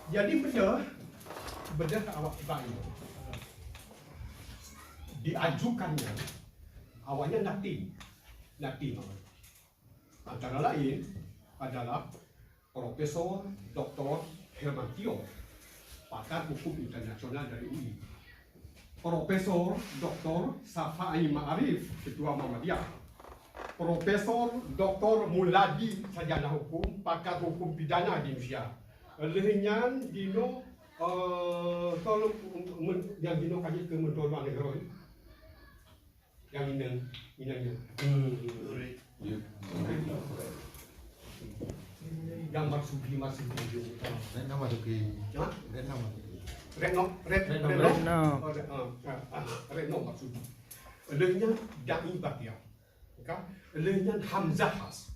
Jadi beudôh, beudôh awak bayi diajukan nyan, awaknyan na tim, na tim awaknyan. Antara lain adalah Profesor Doktor Herman Tio, pakar hukum internasional dari U I. Profesor Doktor Safai Ma'arif, Ketua Muhammadiyah. Profesor Doktor Muladi, sarjana hukum, pakar hukum pidana di Indonesia. Lheueh nyan dinoe, eh, tolong men-, nyang dinoe ka jeuet keu menteri luar negeri. Nyang inong, inong nyan. Hmm. Nyang Marzuki, Marzuki. Retno Marzuki. Ha? Retno Marzuki. Retno, Ret-, Retno. Retno. Retno. Oh, Ret-, ah, ah, ah, Retno Marzuki. Lheueh nyan Dai Batia. Ka? Lheueh nyan Hamzah Has.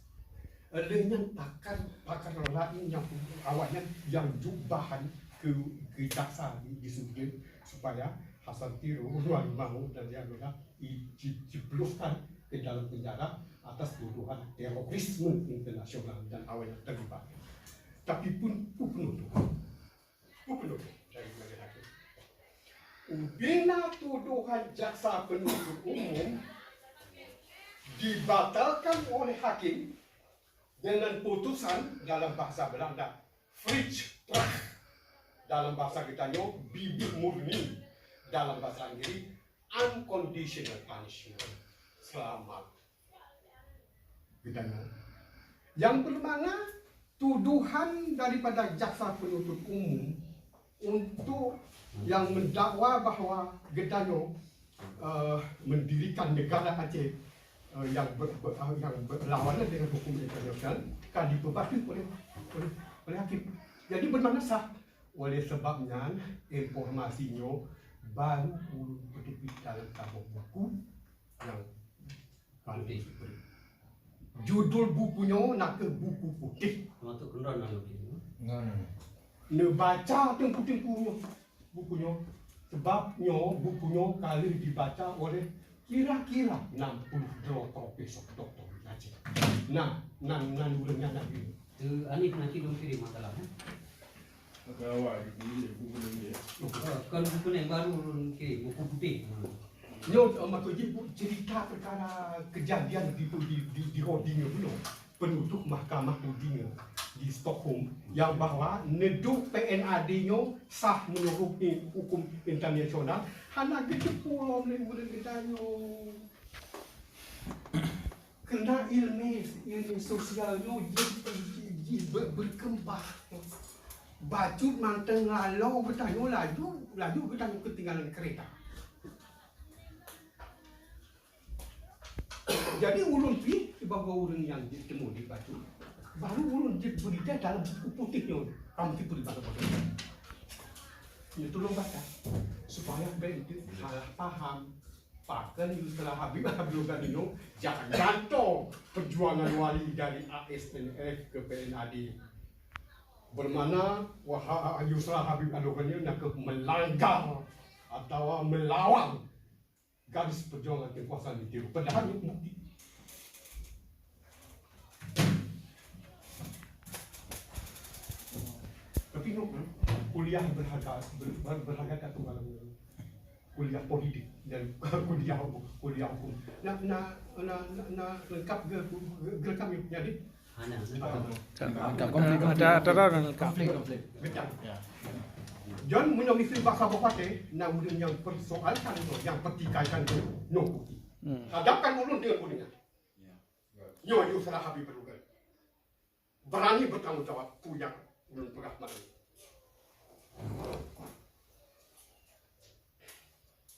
Lheueh nyan pakar, pakar lain nyang awaknyan nyang jok bahan keu, keu jaksa di, di Sugden supaya Hasan Tiro, Nuari Mahmud dan Ria Mizar i-, di-, dijebloskan ke dalam penjara atas tuduhan terorisme internasional dan awaknyan terlibat. Tapi pun, pun penuh tu. Gubernur dari Majelis Hakim. Ubena tuduhan jaksa penuntut umum dibatalkan oleh hakim dengan putusan, dalam bahasa Belanda, vrijspraak, dalam bahasa geutanyoe beubaih murni, dalam bahasa Inggris unconditional punishment. Selamat. Geutanyoe. Yang bermakna tuduhan daripada jaksa penuntut umum untuk yang mendakwa bahwa geutanyoe, eh, mendirikan negara Aceh, eh, yang ber-, ber-, eh, yang berlawanan dengan hukum internasional ka dipeubantah oleh, oleh, oleh hakim. Jadi bermakna sah. Oleh sebab nyan, informasi nyoe baru ulôn peuteubiet dalam saboh buku nyang Judul buku nyoe nakeuh Buku Putéh. Termasuk keundon dalam buku nyoe. Neubaca teungku-teungku nyoe buku nyoe. Sebab nyoe buku nyoe ka lheueh dibaca oleh kira-kira enam puluh droe profesor doktor di Aceh. Nah, nan, nan ureueng nyan na. Teu Anif nanti dong kirim masalah, eh? Maka awak di sini buku kuning ni. Oh, kon buku kuning baru ulôn kirim, buku putih. Nyoe, eh, maksud jih, bu-, cerita perkara kejadian di, di, di, di Huddinge bunoe. Penuduh Mahkamah Huddinge di Stockholm yang bahwa neuduek P N A D nyoe sah menurut hukum internasional, hana geuteupeue lom lé ureueng geutanyoe. Keureuna ilmu, ilmu sosial nyoe jih, jih, jih ber-, berkembang. Bacut mantong lalu geutanyoe laju, laju geutanyoe keutinggalan kereta. Jadi ulôn pih sibagoe ureueng nyang jiteumu di bacut, baru ulôn jeuet beurita dalam buku putéh nyoe, ka meusipeue bak-bak. Nyoe tulông baca supaya bèk salah paham. Pakon Yusra Habib Abdul Ghani nyoe jak gantoe perjuangan wali dari A S N F ke P N A D. Bermakna, wah, Yusra Habib Abdul Ghani nyoe na kheueh melanggar atawa melawan garis perjuangan kekuasaan di Tiro. Padahai nyoe bukti. Tapi nyoe, kuliah berharga, ber-, ber-, berharga ka tinggai dalam kuliah politik dan kuliah hukum, kuliah hukum. Na, na, na, na, na lengkap ke, ke, ke lengkap ni? Jadi, hana, hana. Hana. Ada, ada, ada, ada lengkap. Konflik, konflik. Betul. Ya. John, meunyoe miseue bak saboh partai, na ureueng nyang persoalkan tu, nyang pertikaikan tu, no bukti. Hmm. Hadapkan ulôn dengan kuningan. Ya. Nyoe Yusra Habib Abdul Ghani. Berani bertanggung jawab, peue nyang ulôn peugah malam nyoe.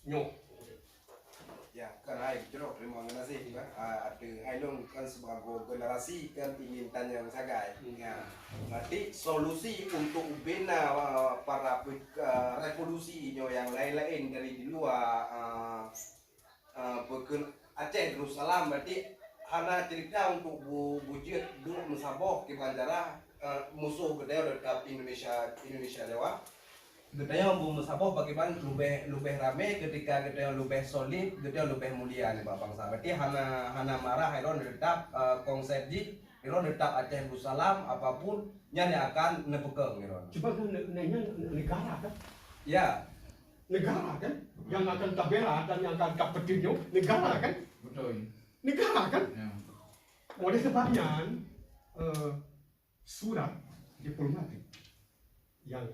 nyoe. Ya, kan hai jroh terima kasih kan. Ah, ada hai lôn kan sebagai generasi kan ingin tanya sagai. Hmm. Ya. Berarti solusi untuk bina ah, para pe- ah, revolusi nyoe yang lain-lain dari di luar ah, ah, peukeuh Aceh Darussalam berarti hana cerita untuk bu bujeuet duek meusaboh kiban cara ah, musuh geutanyoe tetap Indonesia Indonesia Jawa. Geutanyoe beumeusaboh pakriban leubeh, leubeh ramé ketika geutanyoe leubeh solid, geutanyoe leubeh mulia nibak bansa. Berarti hana, hana marah, droeneuh tetap eh, konsep jih, droeneuh tetap Aceh Darussalam, apapun nyan nyang akan neupeukong droeneuh. Sebab ne- ne- ne- negara kan? Ya. Negara kan? Yang akan tabela dan yang akan tapeuteunyok negara kan? Betul. Negara kan? Ya. Oleh sebab nyan, eh, surat diplomatik yang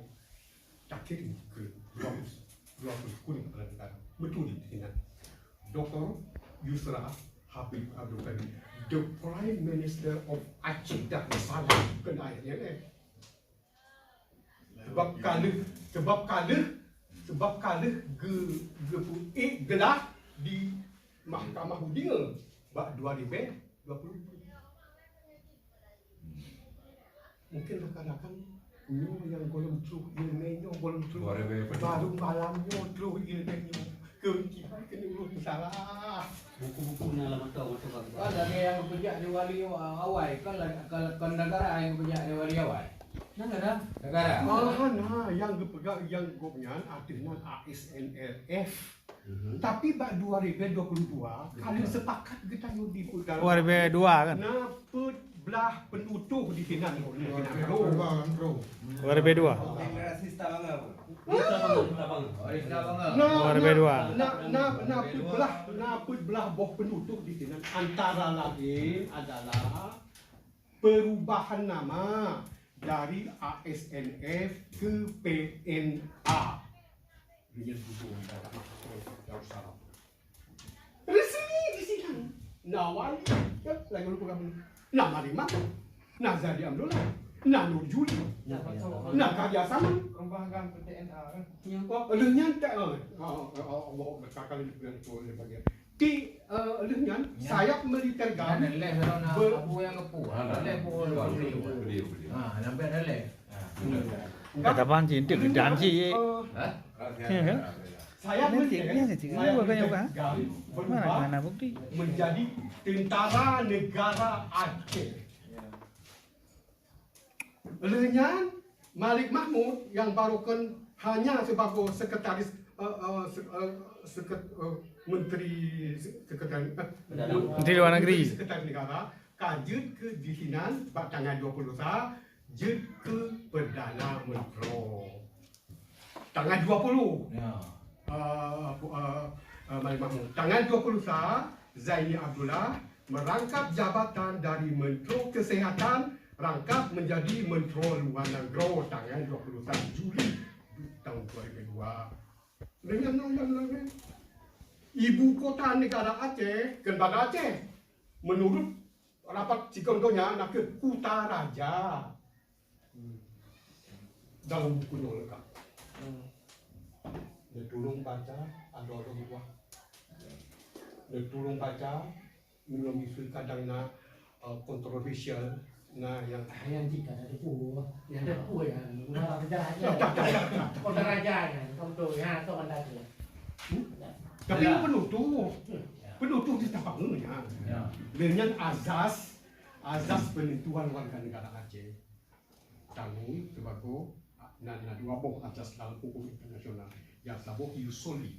takirim ke dua puluh, dua puluh kureueng kepala negara. Betul di sini. Doktor Yusra Habib Abdul Kadir, the Prime Minister of Aceh Darussalam, bukan I M F. Sebab ka lheueh, sebab ka lheueh, sebab ka lheueh ge, geupuék geulah di Mahkamah Dunia bak dua ribu dua puluh. Mungkin rakan-rakan nyoe nyang gohlom troh iéleumé nyoe, gohlom troh baru malam nyoe troh iéleumé nyoe. Keu kiban keuneuk ureueng salah. Buku-buku na lam atong atong ka. Kan lagèe nyang geupeujiak di wali awai, kan la- kan, kan negara nyang geupeujiak di wali awai. Negara. Negara. Ah, nah, nyang geupeugah nyang gobnyan ateueh nan A S N L F. Tapi bak dua ribu dua puluh dua, ka lheueh sepakat geutanyoe di Dua ribu dua kan? Na peuet blah penutoh di sinan. Dua ribu dua. Demokrasi Stabanga, Bu. Stabanga. Oh, di Stabanga. Na, Dua ribu dua. Na, na, na peuet blah, na peuet blah boh penutoh di sinan. Antara lain adalah perubahan nama dari A S N F ke P N A. Dengan hubungan Darussalam. Resmi di sinan. Na wali, ya, lagu lupa kamu. Na Malimah, na Zadi Abdullah, na Nur Juli, na Karya Saman. Perubahan P T N A kan? Oh, lheueh nyan tak, oh, oh, oh, oh, oh, kakak ni bukan itu, dia bagian. Di eh, lheueh nyan, sayap militer GAM ber- Abu yang kepu. Ha, leh bu. Ha, nampak dah leh. Kata bang cinta gedang cik. Ha? Ya kan? Sayap militer, sayap militer GAM berubah menjadi Tentara Negara Aceh. Lheueh nyan, Malik Mahmud nyang baroekon hanya sibagoe sekretaris, eh, eh, se- eh, sekret- eh, menteri se- sekretaris, eh, Menteri Luar Negeri. Menteri Sekretaris Negara, ka jeuet keu di sinan bak tanggai dua puluh sa, jeuet keu Perdana Menteri. Tanggai dua puluh. Ya. Uh, uh, uh, Malik Mahmud. Tanggai dua puluh sa, Zaini Abdullah merangkap jabatan dari Menteri Kesehatan rangkap menjadi Menteri Luar Negeri tanggai dua puluh sa Juli tahun dua ribu dua. Dengan undang-undang ibu kota negara Aceh, kan Banda Aceh. Menurut rapat sikon donya na keuh Kuta Raja. Hmm. Dalam buku nyoe lengkap. Hmm. Dia tolong baca, ada-ada buah. Dia tolong baca, minum isu kadang na uh, kontroversial, na yang ayah jika ada debu, yang debu ya, malah sejarah aja. Kota Raja ya, contoh ya, atau Banda Aceh. Hmm? Tapi ya. Penutuh, hmm. Penutuh di tapak ya. Ya. Dengan azas, azas penentuan warga negara Aceh. Tanggong sebagai na, na dua boh azas dalam hukum internasional. Yang saboh ius soli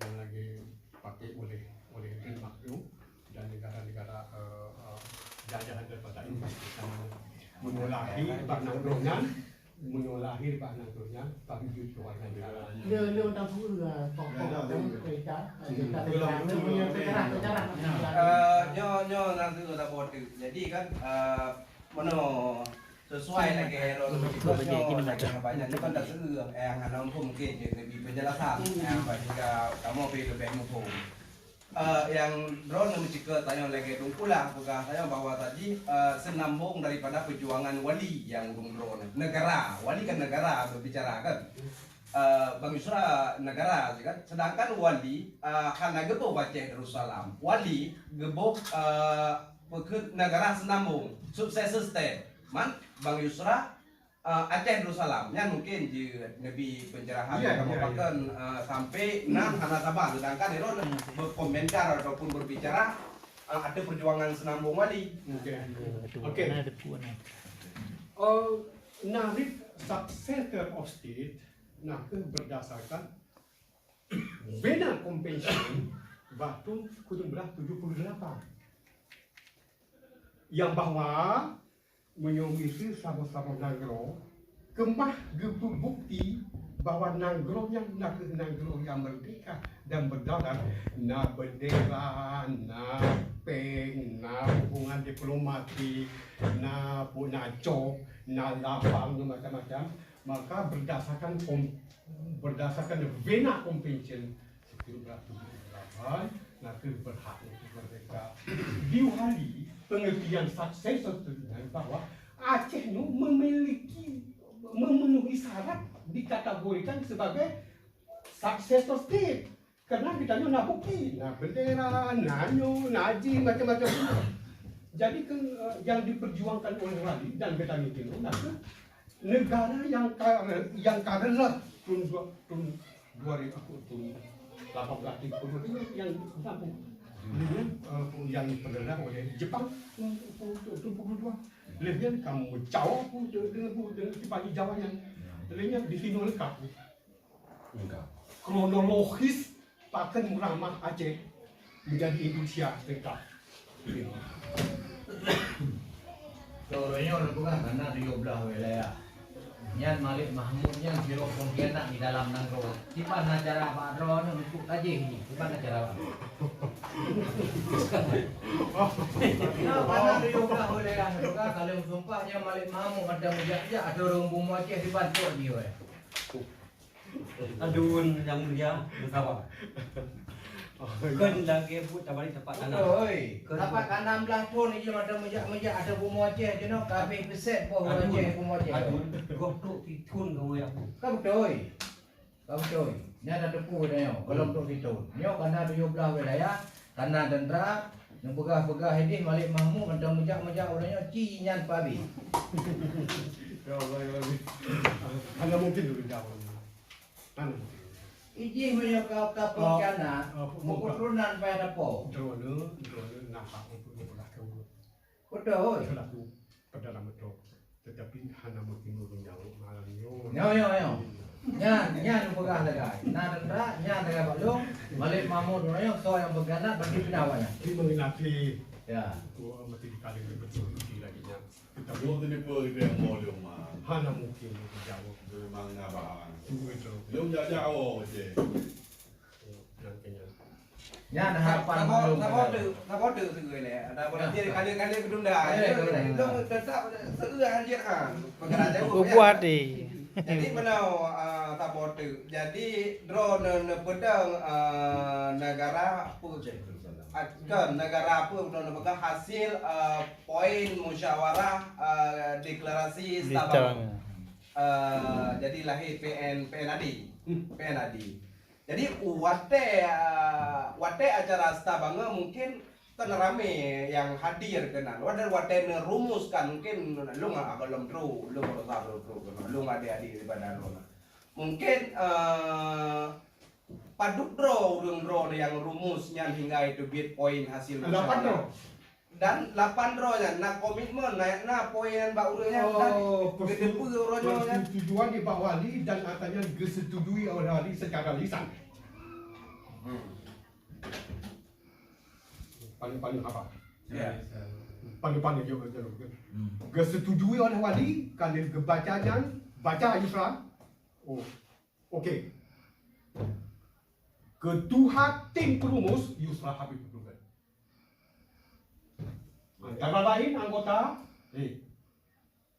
yang lagi pakai oleh oleh Denmark tu dan negara-negara uh, uh, jajahan daripada Inggris di sana. Meunyoe lahir bak nanggroe nyan, meunyoe lahir bak nanggroe nyan, bagi jujur warga negara. Le le orang tahu lah, pokok dan kereta, kereta, sejarah, sejarah. Eh, nyoe nyoe nanggroe tak bodoh. Jadi kan eh, Meunoe, sesuai lagèe rot nyoe, lagèe banyak nyoe kan taseueueng, eh, hana muphom mungken jeuet neubi peunjelasan, eh, bak tingkat kamoe pih leubeh muphom. Eh, nyang droeneuh meuceukeut tanyoe lagèe Teungku Lah peugah tanyoe bahwa tadi, eh, seunambong daripada peujuangan wali nyang ureueng droeneuh. Negara, wali kan negara berbicara kan. eh, Bang Yusra negara, kan? Sedangkan wali, eh, hana geuboh Aceh Darussalam. Wali geuboh, eh, peue kheun negara Seunambong, successor state. Man, Bang Yusra, eh, Aceh Darussalam. Nyan mungkin jeuet neubi pencerahan. Iya, kamoe iya, iya. Pakon, eh, sampai nan hana saban. Sedangkan droeneuh berkomentar ataupun berbicara, eh, ateueh perjuangan Seunambong wali. Oke. Oke. Eh, na rot successor of state, na kheueh berdasarkan Vienna Convention bak thôn sikureueng blaih tujoh puluh lapan. Nyang bahwa meunyoe miseue saboh-saboh nanggroe keumah geupeubukti bahwa nanggroe nyan na kheueh nanggroe nyang meurdehka dan beudaulat, na beundera, na péng, na hubungan diplomatik, na pu-, na cok, na lapang, na macam-macam, maka berdasarkan kom-, berdasarkan Vienna Convention, sikureueng blaih tujoh puluh lapan, na kheueh berhak untuk merdeka. Di Wali, pengertian successor itu dengan bahwa Aceh nyoe memiliki, memenuhi syarat dikategorikan sebagai successor state. Karena kita nyoe na bukti, na bendera, na nyoe, na jih, macam-macam. Jadi, ke, eh, yang diperjuangkan oleh Wali dan Betani Tino, na kheueh negara nyang ka, nyang ka reuloh thôn dua, thôn dua ribu, thôn lapan belas tiga puluh dua nyang sampai. Ini, eh, yang dipeugah oleh Jepang, thôn, thôn, thôn, thôn dua puluh dua. Lheueh nyan ka meucawa pun de-, de-, de-, de-, di Bali Jawa nyan. Lheueh nyan di sinoe lengkap. Lengkap. Kronologis pakon meuramah Aceh menjadi Indonesia lengkap. Uroe nyoe neupeugah hana tujoh blaih wilayah. Nyan Malik Mahmud nyan sidroe pengkhianat di dalam nanggroe. Kiban na cara bak droeneuh untuk tajih nyoe. Kiban na cara bak. Nah, hana tujoh blaih wilayah neupeugah, ka lheueh sumpah nyan Malik Mahmud mantong meujak-jak ateueh ureueng bumoe Aceh dibantuk jih, weh. Adun Yang Mulia, beusama. Oh, ya. Kon lagèe buet tabari tapak tanah. Beutôi. Kon tapak tanah blaih thôn ija mantong meujak-meujak ateueh bumoe Aceh jinoe, ka habéh peuset boh Aceh bumoe Aceh. Adun, goh trok sithôn kamoe ya. Ka beutôi. Ka beutôi. Nyan na teupeu tanyoe, gohlom trok sithôn. Nyoe ka na tujoh blaih wilayah, ka na teuntra, neupeugah-peugah ideh Malik Mahmud mantong meujak-meujak uroe nyoe ci nyan pabi. Ya Allah, ya Rabbi. Hana mungkin dulu jawab. Anu. Ijih meunyoe ka, ka pengkhianat, oh, oh, meuketurunan payah tapo. Droeneuh, droeneuh nampak untuk dipeugah keu ulôn. Beutôi. Seulaku Perdana Menteri, tetapi hana meuteumé meunyoe malam nyoe. Nyoe, nyoe, nyoe. Nyan, nyan peugah lagèe. Na teuntang, nyan lagèe Pak Long, Malik Mahmud nyoe, soe nyang pengkhianat, berarti pina awak nyan. Di mengenai, ya, tu mesti dikali betul lagi nyan. Nyoe teuneuk peue teuh mo lôn ma. Hana mungkin dijawab. Memang ngabang. Sungguh itu. Lôn jak-jak awak je. Nyan keunan. Nyan harapan saboh, lôn saboh keunan. Saboh tu, saboh tu sungguh lé. Ada volunteer kali-kali ketunda. Eh, ya, boleh. Lôn tetap seueu hanjeuet ha. Peugah jauh. Bubuat deh. Jadi meunoe, ah, saboh tu. Jadi droeneuh neupeudong, ah, negara apa je? Ah, kon, negara apa droeneuh neupeugah hasil, ah, poin musyawarah, eh, deklarasi Stabang. Stabang. Eh, jadi lahé P N, P N A D. Hmm. P N A D. Jadi watèe, eh, watèe acara Stabang mungkin kan ramé nyang hadir keunan. Watèe, watèe neurumuskan mungkin lôn agak lom trok, lôn baru trok, lôn adik-adik daripada lôn. Mungkin, eh, padub droe ureueng droe nyang rumus nyan hingga teubiet poin hasil musyawarah. Lapan droe. Dan lapan droe nyan na komitmen, na, na poin bak ureueng nyan, dan geuteupeu ureueng nyan. Persetujuan di bak wali dan katanya disetujui oleh wali secara lisan. Hmm. Paling-paling apa? Ya. Paling-paling juga betul. Hmm. Geusetujui oleh wali, kan geubaca nyan, baca Yusra. Oh, oke. Ketua tim perumus Yusra Habib Abdul Ghani. Antara lain anggota, eh,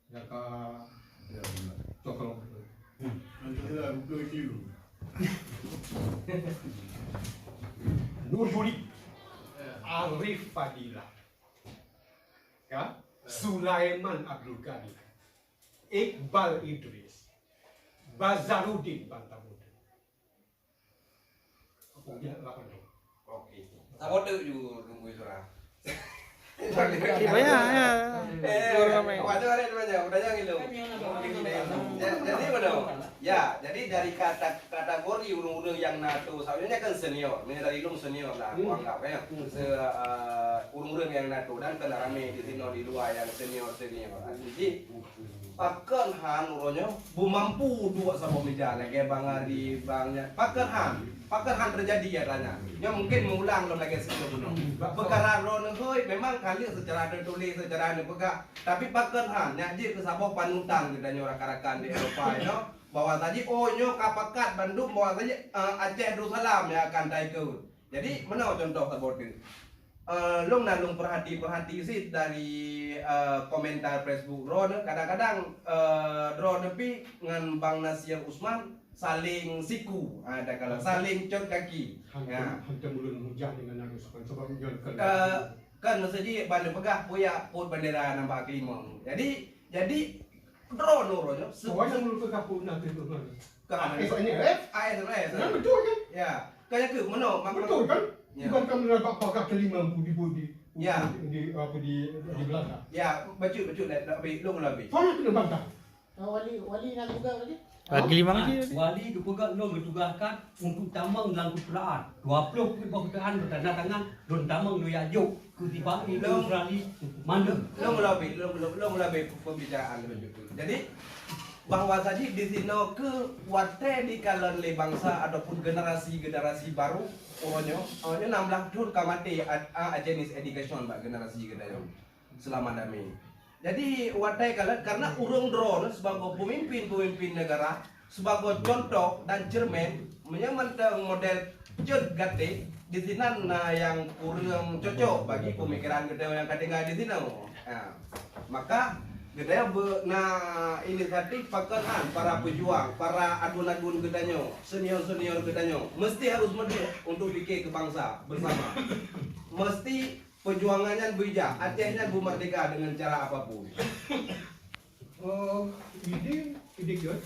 ya ka, ya, coklat. Antara bukan itu. Nur Juli, Arif Fadila, ya, Sulaiman Abdul Ghani, Iqbal Idris, Bazarudin Bantabudu. Oke. Saboh teuk ju nunggu suara. Okey, banyak ya. Eh, waktu ada banyak, banyak gitu. Jadi mana? Ya, jadi dari kata kategori ureuëng-ureuëng yang NATO, sebenarnya kan senior, misalnya dari lung senior lah, aku anggap ya. Se, uh, ureuëng-ureuëng yang NATO dan kena ramai di sini di luar yang senior senior. Jadi Pakon han uroe nyoe beumampu duek saboh mija lagée Bang Ari, Bang nyan. Pakon han, pakon han teujadi nyata nyan. Nyoe mungkin meuulang lom lagée sigoe bunoe. Peukara droeneuh hôi memang ka lheueh seucara teutuléh, seucara neupeugah. Tapi pakon han, nyak jeuet keu saboh panutan geutanyoe rakan-rakan di Eropa nyoe, bahwa saji oh nyoe ka pakat bandum bahwa saji uh, Aceh Darussalam nyang akan taikot. Jadi meunoe contoh saboh teuk. Uh, lôn na lôn perhati-perhati sit dari uh, komentar Facebook droeneuh, kadang-kadang uh, droeneuh pi ngon Bang Nasir Usman saling siku, ada kala saling cot kaki. Hantom, hantom ulun mujah dengan Nasir Usman sebab ngon kan. Uh, kan meusaji ban peugah puyak pot bendera nambah kelimong. Jadi jadi droeneuh uroe nyoe. Soalnya ulun peugah pot Nasir Usman. Ka ASNRF? ASNRF. Kan betul kan? Ya. Kan nyang keuh meunoe mak Betul kan? Ya. Bukan kamu dapat pagar kelima pun di di Ya. di apa di di Belanda. Ya, bacut bacut dah dah habis lom lah habis. Faham kena bantah. Ah, wali wali nak juga tadi. Wali lima lagi tadi. Wali geupeugah lôn geutugaskan untuk tamong dalam keuteraan. Dua puluh peuet boh keuteraan beutanda tangan lôn tamong lôn jak jok. Kutibak di Australia mandum. Lôn meulabi, lôn lôn lôn meulabi pembicaraan lebih jauh. Jadi bahwa saji di sinoe ke watée dikalon lé bangsa ataupun generasi-generasi baru uroe nyoe, oh, nyoe enam belas thon ka maté a, a, jenis education bak generasi geutanyoe selama damé. Jadi watée kalon karena ureuëng droe sibagoe pemimpin-pemimpin negara Sibagoe cuntoh dan ceureumen, meunyoe mantong model cot gaté, disinan na nyang kureueng cocok bagi peumikeran geutanyoe nyang ka tinggai disinoe. Ha. Maka geutanyoe beu na inisiatif pakon han para peujuang, para aduen-aduen geutanyoe, senior-senior geutanyoe, meuseuti harôh meuduek untuk pike keu bansa beusama. Meuseuti peujuangan nyan beujak, Aceh nyan beumeurdeka deungon cara apapun. Oh, idéh, idéh gét,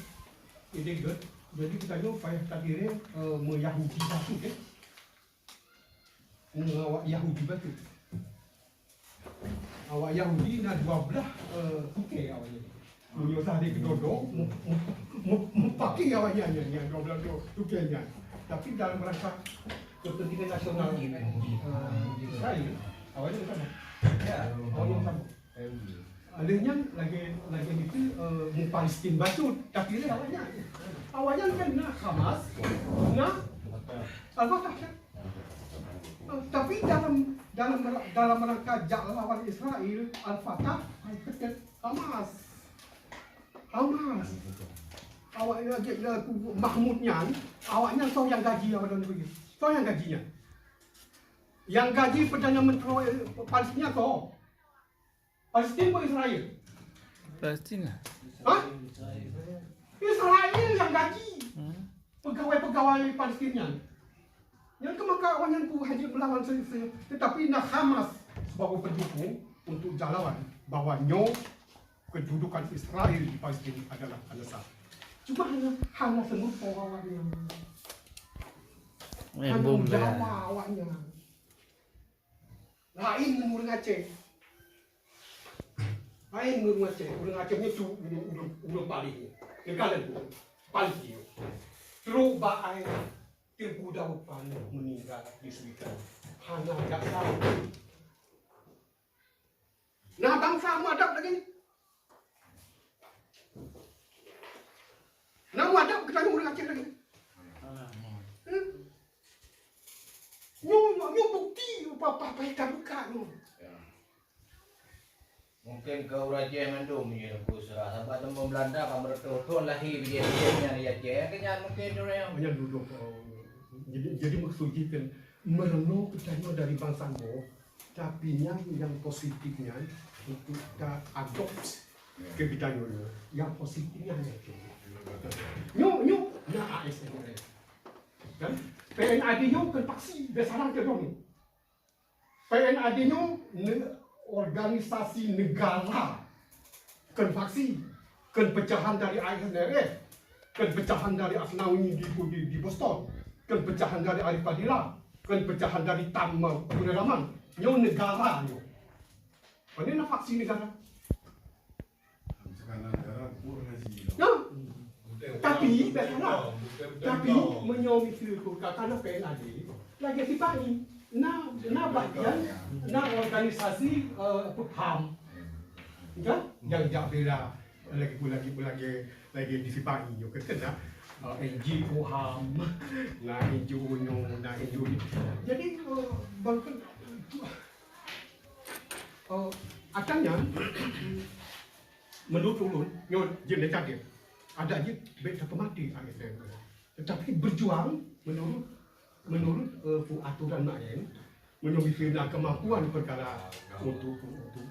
idéh gét. Jadi geutanyoe payah tapiréng uh, meuyahudi bacut, eh. Ngon awak Yahudi bacut. Awak Yahudi na dua belah uh, tukée awak nyan. Meunyoe sahdéh keudodo, mupaki awak nyan, nyan, nyan, dua belah tukée nyan. Tapi dalam rangka kepentingan nasional uh, Israel, awak nyan sama. Ya, awak nyan sama. Lheueh nyan lagée lagée miseue mu Palestin bacut, tapi lé awak nyan. Awak nyan kan na Hamas, na Al-Fatah kan. Tapi dalam dalam dalam rangka jak lawan Israel, Al-Fatah, Hamas. Hamas. Awak lagée Mahmud nyan, awak nyan soe nyang gaji awak dalam negeri. Soe nyang gaji nyan. Yang gaji Perdana Menteri Palestina soe? Palestin atau Israel? Palestin lah. Hah? Israel yang gaji hmm. pegawai-pegawai Palestin nyan. Yang ke maka awak nyan pun hanya melawan se, se, tetapi na Hamas sebagai pendukung untuk jalawan bahawa nyo kedudukan Israel di Palestin adalah adalah sah. Cuma hanya hanya semua orang yang hanya Jawa awaknya. Laén ngon ureuëng Aceh. Laén ngon ureuëng Aceh. Ureuëng Aceh nyoe su ureuëng ureuëng ureuëng paléng. Keukalon tu. Paléng nyoe. Trok bak ai Teungku Daud Pahang meuninggai di Suikan. Hana jak tahu. Nah, bangsa mu adab lagi. Namu adab kita ureuëng Aceh lagi. Hmm? Nyoe nyoe nyoe bukti apa apa apa kita buka nyoe. Mungkin ke ureuëng Aceh mandum nyoe Teungku Isra. Sabab teuma Belanda ka meureutoh thon lahé bijéh-bijéh nyan di Aceh. Keu nyan mungkin ureuëng. Hanya duduk. Jadi jadi maksud jih kan meureunoe kita nyoe dari bangsa Nggok. Tapi nyan yang positif nyan untuk kita adopt ke kita nyoe. Yang positif nyan nyoe. Nyoe nyoe na A S N R. Kan? P N A D nyoe kan paksi biasa ke dong. P N A D nyoe ne, organisasi negara kan paksi kan pecahan dari A S N R. Kan pecahan dari Asnawi di, di, di Boston. Kan pecahan dari Arif Fadila. Kan pecahan dari Tam, eh, Pura Raman. Nyoe negara nyoe. Pane na faksi negara? Sekarang negara pun nasi. Nah, tapi, biasalah. Tapi, meunyoe miseue ka, ka na P N A D, lagèe sipai. Na, na bagian, na organisasi, eh, ham. Kan? Nyang jak bela, lagèe pun, lagèe pun, lagèe, lagèe di sipai nyoe, kan, kan, na, eh, N G O ham, na N G O nyoe, na N G O ni. Jadi, eh, bang, eh, akan nyan, menurut ulôn, nyoe jeuet neucatet. Adak jeuet bèk tapeumaté A S N. Tetapi berjuang menurut, menurut, eh, pu-, aturan main, meunyoe miseue na kemampuan perkara untuk, untuk,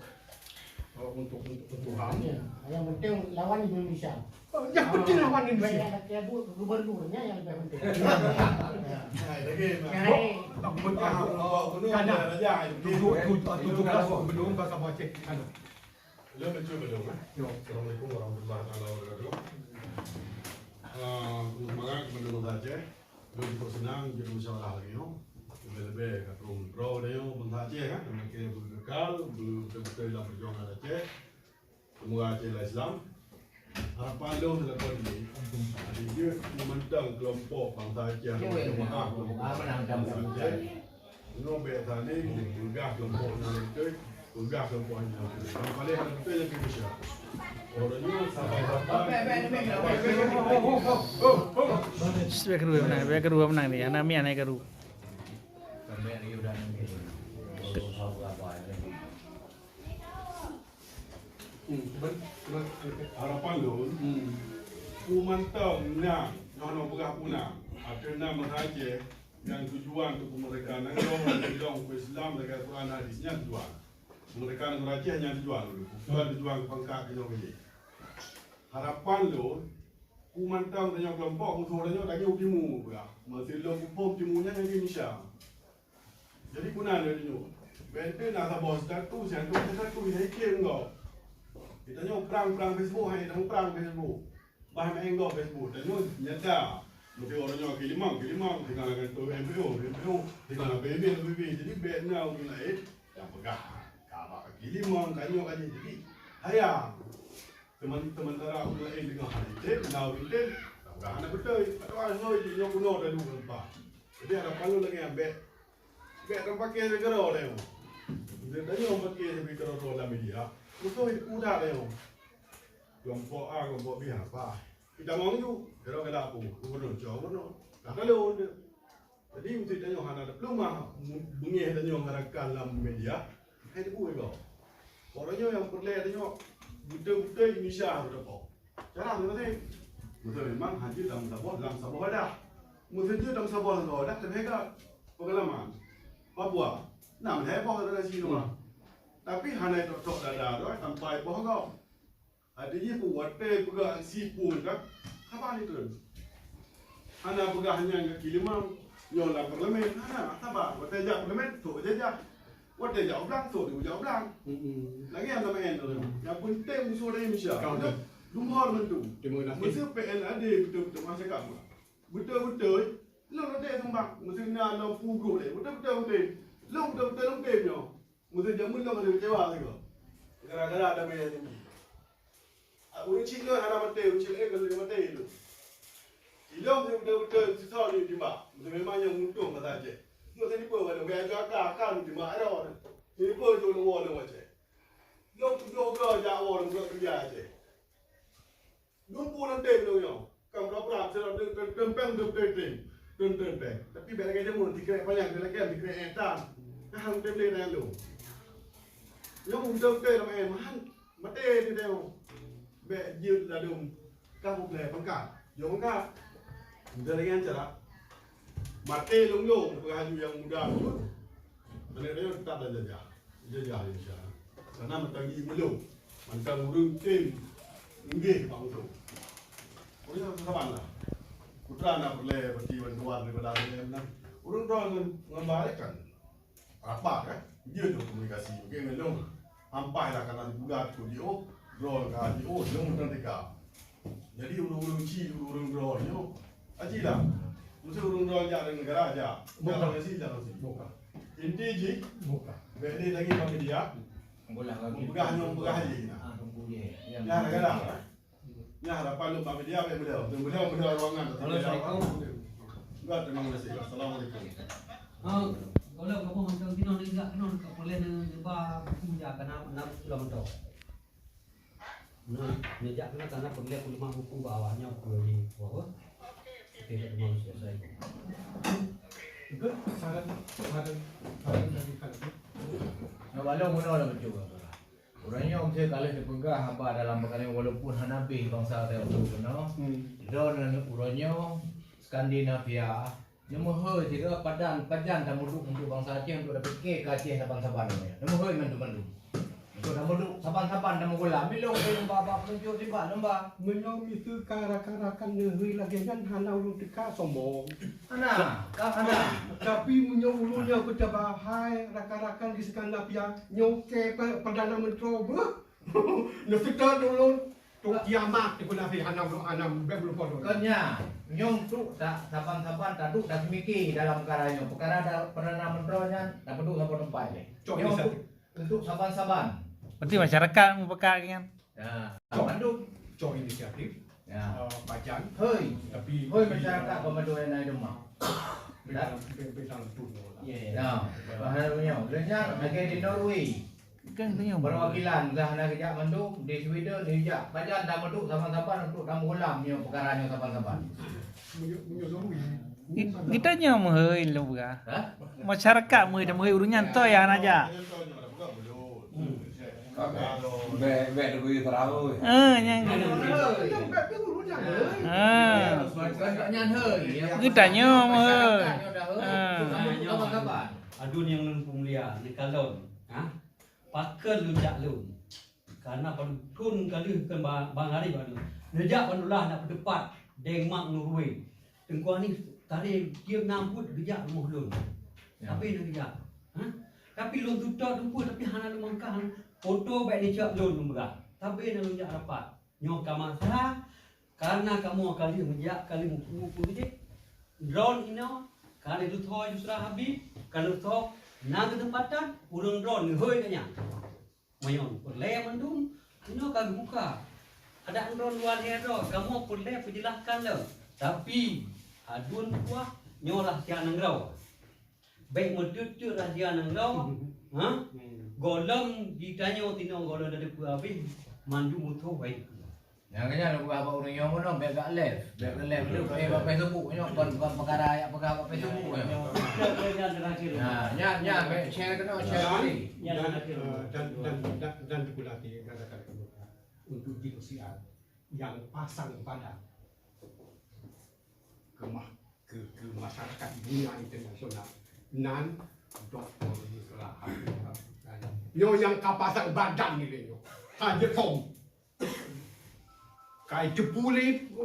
eh, untuk, untuk, untuk ham. Yang penting lawan Indonesia. Oh, yang penting lawan Indonesia. Baik, yang gubernurnya yang lebih penting. Nah, lagi, Mak. Nah, eh. Bok, bok, bok, bok, bok, Kadang. Raja, tujuh, tujuh, tujuh belas gubernur bahasa Aceh. Kadang. Lôn baca bak lôn, eh. Yo. Assalamualaikum warahmatullahi taala wabarakatuh. Ah, seumangat keupada bansa Aceh. Lôn cukup seunang jeuet musyawarah lagèe nyoe. Leubeh-leubeh ka troh droe tanyoe bansa Aceh, kan, nyang ka beukekal, beutôi-beutôi lam peujuangan Aceh. Semoga Aceh lah Islam. Harapan lôn seulah kon jih, jeuet mantong keulompok bansa Aceh, jeuet, jeuet, jeuet, jeuet, jeuet, jeuet. Nyoe bèk saléng peugah keulompok nyan beutôi, peugah keulompok nyan beutôi. Nyang paléng hana beutôi nyang keu Indonesia. Orang nyoe sabai-sabai. Bèk keudua menang, bèk keudua menang ni. Hana mian hai keudua. Hmm, cuba, cuba. Harapan lôn, hmm, peue mantong na, nyoe hana peugah peue na. Ateueh nama Aceh, nyang tujuan untuk peumeurdeka nanggroe, nanggroe Islam, lagèe Quran hadis, nyan tujuan. Peumeurdeka nanggroe Aceh nyan tujuan. Tujuan, tujuan pangkat nyoe keujih. Harapan lôn, peue mantong tanyoe keulompok, musoh tanyoe, tanyoe timu peugah. Meusidroe muphom timu nyan nyang di Indonesia. Jadi, guna lé tanyoe. Bèk na saboh status, nyang tu status, nyang ikheun gob. Geutanyoe prang-prang Facebook, hai tanyoe prang Facebook. Bah main gob Facebook, tanyoe nyata. Meusti orang nyoe kilimong, kilimong, tinggal dengan tu M P O, M P O, tinggal P B B, P B B. Jadi, bèk na ureueng laén nyang peugah, ka bak kilimong, tanyoe ka jih. Jadi, hayang. Semen-, sementara ureueng laén deungoe hana jitem, na ureueng tem, ka peugah hana beutôi. Padahai nyoe jih nyoe bunoe taduek lam pah. Jadi, harapan lôn lagèe nyan, bèk, bèk tapakè lé keudroe tanyoe. Meunyoe tanyoe tapakè lé keudroe lam media, musoh itu udah tanyoe. Keulompok A, keulompok B, hana paih. Kita mau ju, keudroe ka laku, gubernur, cok gubernur. Ka kalon dia. Jadi, untuk tanyoe hana tapeuleumah, beungèh tanyoe ngon rakan lam media, hai teupeu igoe. Orang nyoe nyang peureulèe tanyoe beutôi-beutôi Indonesia harôh tapok. Cara tu tadi. Beutôi memang hana jeuet lam saboh, lam saboh wadah. Meuseu jeuet lam saboh, saboh wadah, tapi hebat. Pengalaman. Papua. Nah, meuhai boh dari sini, hmm. Tapi hana tok-tok dada tu, sampai boh kau. Artinya, watèe peugah aksi pun kan, haba ni tu. Hana peugah nyan keu kilimong, nyoe lam parlemen, hana, haba. Watèe jak parlemen, trôk jajah. Watèe jak u blang, trôk jak u blang. Mm-mm. Lagèe nyang sama tu. Nyang penting musoh dari Indonesia. Kau tu. Lumhor mentu. Terima kasih. Masa P N A D betul-betul masyarakat. Betul-betul, lôn rasa sumbang. Masa na lom puluh grup lé. Betul-betul mungkin. Lôn betul-betul mungkin nyoe. Masa jameun lôn ada kecewa juga. Gara-gara ada main tinggi. Ah, ureueng chik lôn hana maté, ureueng chik laén ka lheueh maté lôn. Ilôn beutôi-beutôi sisok lôn timbak. Beutôi memang nyang untung masa Aceh. Lôn senipu, walau gaya jaka, kan timbak arah. Senipu tu lôn woe lôn Aceh. Lôn tujoh go jak woe lôn buat kerja Aceh. Lôn pun nanti lôn nyoe. Kam pura-pura, sidroe teuntèng, teuntèng, teuntèng. Tapi bèk lagèe jameun, tikrek panyang, lagèe tikrek étan. Nah, hana teuntèng lôn. Nyoe beutôi-beutôi lam éh, mahan. Maté di tanyoe. Bèk jeuet ladôm ka peureulèe pangkat. Jok pangkat. Entah lagèe nyan cara. Maté lôn-lôn, peugah laju nyang muda tu. Aneuk tanyoe teutap lam jajah. Jajah Indonesia. Karena mantong jimeulông. Mantong ureueng tem inggeh bak musoh. Ureueng nyan saban lah. Putra na peureulèe peuti bantuan daripada ureueng nyan. Ureueng droe ngon, ngon barèk kan. Rapat, kan? Jeuet tu komunikasi. Mungkin ngon lôn. Ampai lah kana dipeugah tu jiôh, droe ka jiôh, lôn mantong teuka. Jadi ureuëng-ureuëng ci, ureuëng-ureuëng droe nyoe, aci lah. Mesti ureuëng droe jak dari negara jak. Bukan. Jalan nasi, jalan nasi. Bukan. Inti jih, bukan. Bèk lé lagèe bak media. Meupeugah nyoe, meupeugah jih. Ah, tunggu dia. Ya, ya, ya. Nyan harapan lôn bak media, bèk media. Media, media ruangan. Halo, assalamualaikum. Enggak, terima kasih. Assalamualaikum. Oh, kalau kamu macam sinoe ni enggak, kena dekat polis ni, ni ba buku ya, kena, kena sudah mentok. Nah, meujak kena, karena polis aku lemah buku bawahnya, aku ni, apa? Oke, tak cuma selesai. Good, saran, saran, saran dari kami. Nah, walau mula dah betul, Bang. Uroe nyoe meusti ka lheueh teupeugah haba dalam peukareuen walaupun hana beh bansa teuh keunoe. Hmm. Droeneuh uroe nyoe Skandinavia, neumeuhôi sidroe padan, pajan tameuduek untuk bansa Aceh untuk tapike keu Aceh saban-saban nyoe. Neumeuhôi mandum-mandum. Untuk tameuduek saban-saban tameugulam. Bilong keu lomba bak peununjuk sibak lomba. Meunyoe miseue ka rakan-rakan neuhôi lagèe nyan hana ulôn teuka sombong. Hana, ka hana. Tapi meunyoe ulôn nyang peucaba hai rakan-rakan di Skandinavia, nyoe ke pe-, Perdana Menteri beuh. Neuseutôt ulôn, tu kiamat tu keuneuk hana, hana, bèk meulupa lôn. Kon nyan, nyoe tu sa-, saban-saban taduek taseumiké dalam peukara nyoe. Peukara da-, Perdana Menteri nyan tapeuduek saboh teumpat lé. Cok nyoe inisiatif. Untuk, untuk saban-saban. Berarti masyarakat meupeugah nyan. Ya, cok, mandum. Cok inisiatif. Ya. Eh, pajan. Hei. Tapi, hei, tapi, masyarakat eh, pemadui yang naik demak. Bintang, bintang tu lah. Ya, ya. Ya. Bahaya punya. Leunyat lagi di Norway. Kan tu nyoe. Perwakilan dah nak kejak mandum di Sweden, di jak. Pajan dah mandum saban-saban untuk tamu ulam nyoe perkara nyoe saban-saban. Menyuk, menyuk Norway. Geutanyoe meuhôi lôn peugah. Ha? Masyarakat meuhôi, meuhôi ureuëng nyan toh nyang hana jak. Bèk, bèk teuguyeue sarah, oi. Eh, nyang Nyan hôi. Geutanyoe meuhôi. Aduen nyang lôn peumulia, neukalon. Ha? Pakon lôn jak lôn. Karena padub thon ka lheueh keu ba-, Bang Arif anu. Neujak bandula na peuteupat Denmark, Norway. Teungku Anis taré tiep na buet geujak rumoh lôn. Ya. Tapi na geujak. Ha? Tapi lôn tutôt teumpat tapi hana lôn mangkah. Foto bèk neucok lôn lôn peugah. Tapi na lôn jak rapat. Nyoe ka masa karena kamoe ka lheueh meujak ka lheueh mupu-mupu jih. Droeneuh inoe ka lheueh tutho Yusra Habib, ka lheueh tutho na keuseumpatan ureuëng droeneuh hôi ka nyan. Meunyoe peureulèe mandum, nyoe ka geubuka. Adak droe luwa lhèe droe, kamoe peureulèe peujelaskan lom. Tapi, aduen tuah, nyoe rahsia nanggroe. Bèk meuteut-teut rahsia nanggroe, ha? Gohlom jitanyoe tinoe gohlom tateupeue habéh, mandum musoh baik. Nyang keu nyan buka bak ureuëng nyoe meunoe, bèk gak live. Bèk gak live tu, eh, bak Facebook nyoe, kon, kon peukara jak peugah bak Facebook nyoe. Nyan, nyan, nyan, bèk share keunoe, share tadi. Dan, eh, dan, dan, dan, dan teupeulati gata-gata untuk jih peusiat nyang pasang badan keumah keu, keu masyarakat dunia internasional. Nan Doktor Yusra Habib. Nyoe nyang ka pasang badan ni lé nyoe. Ka jitong. Ka jiteupeue lé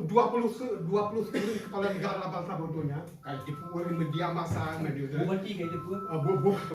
dua puluh se-, dua puluh sepuluh kepala negara bansa bodoh nyan. Ka jiteupeue lé media massa, media. Bupati ka jiteupeue. Ah, bu-, bu-,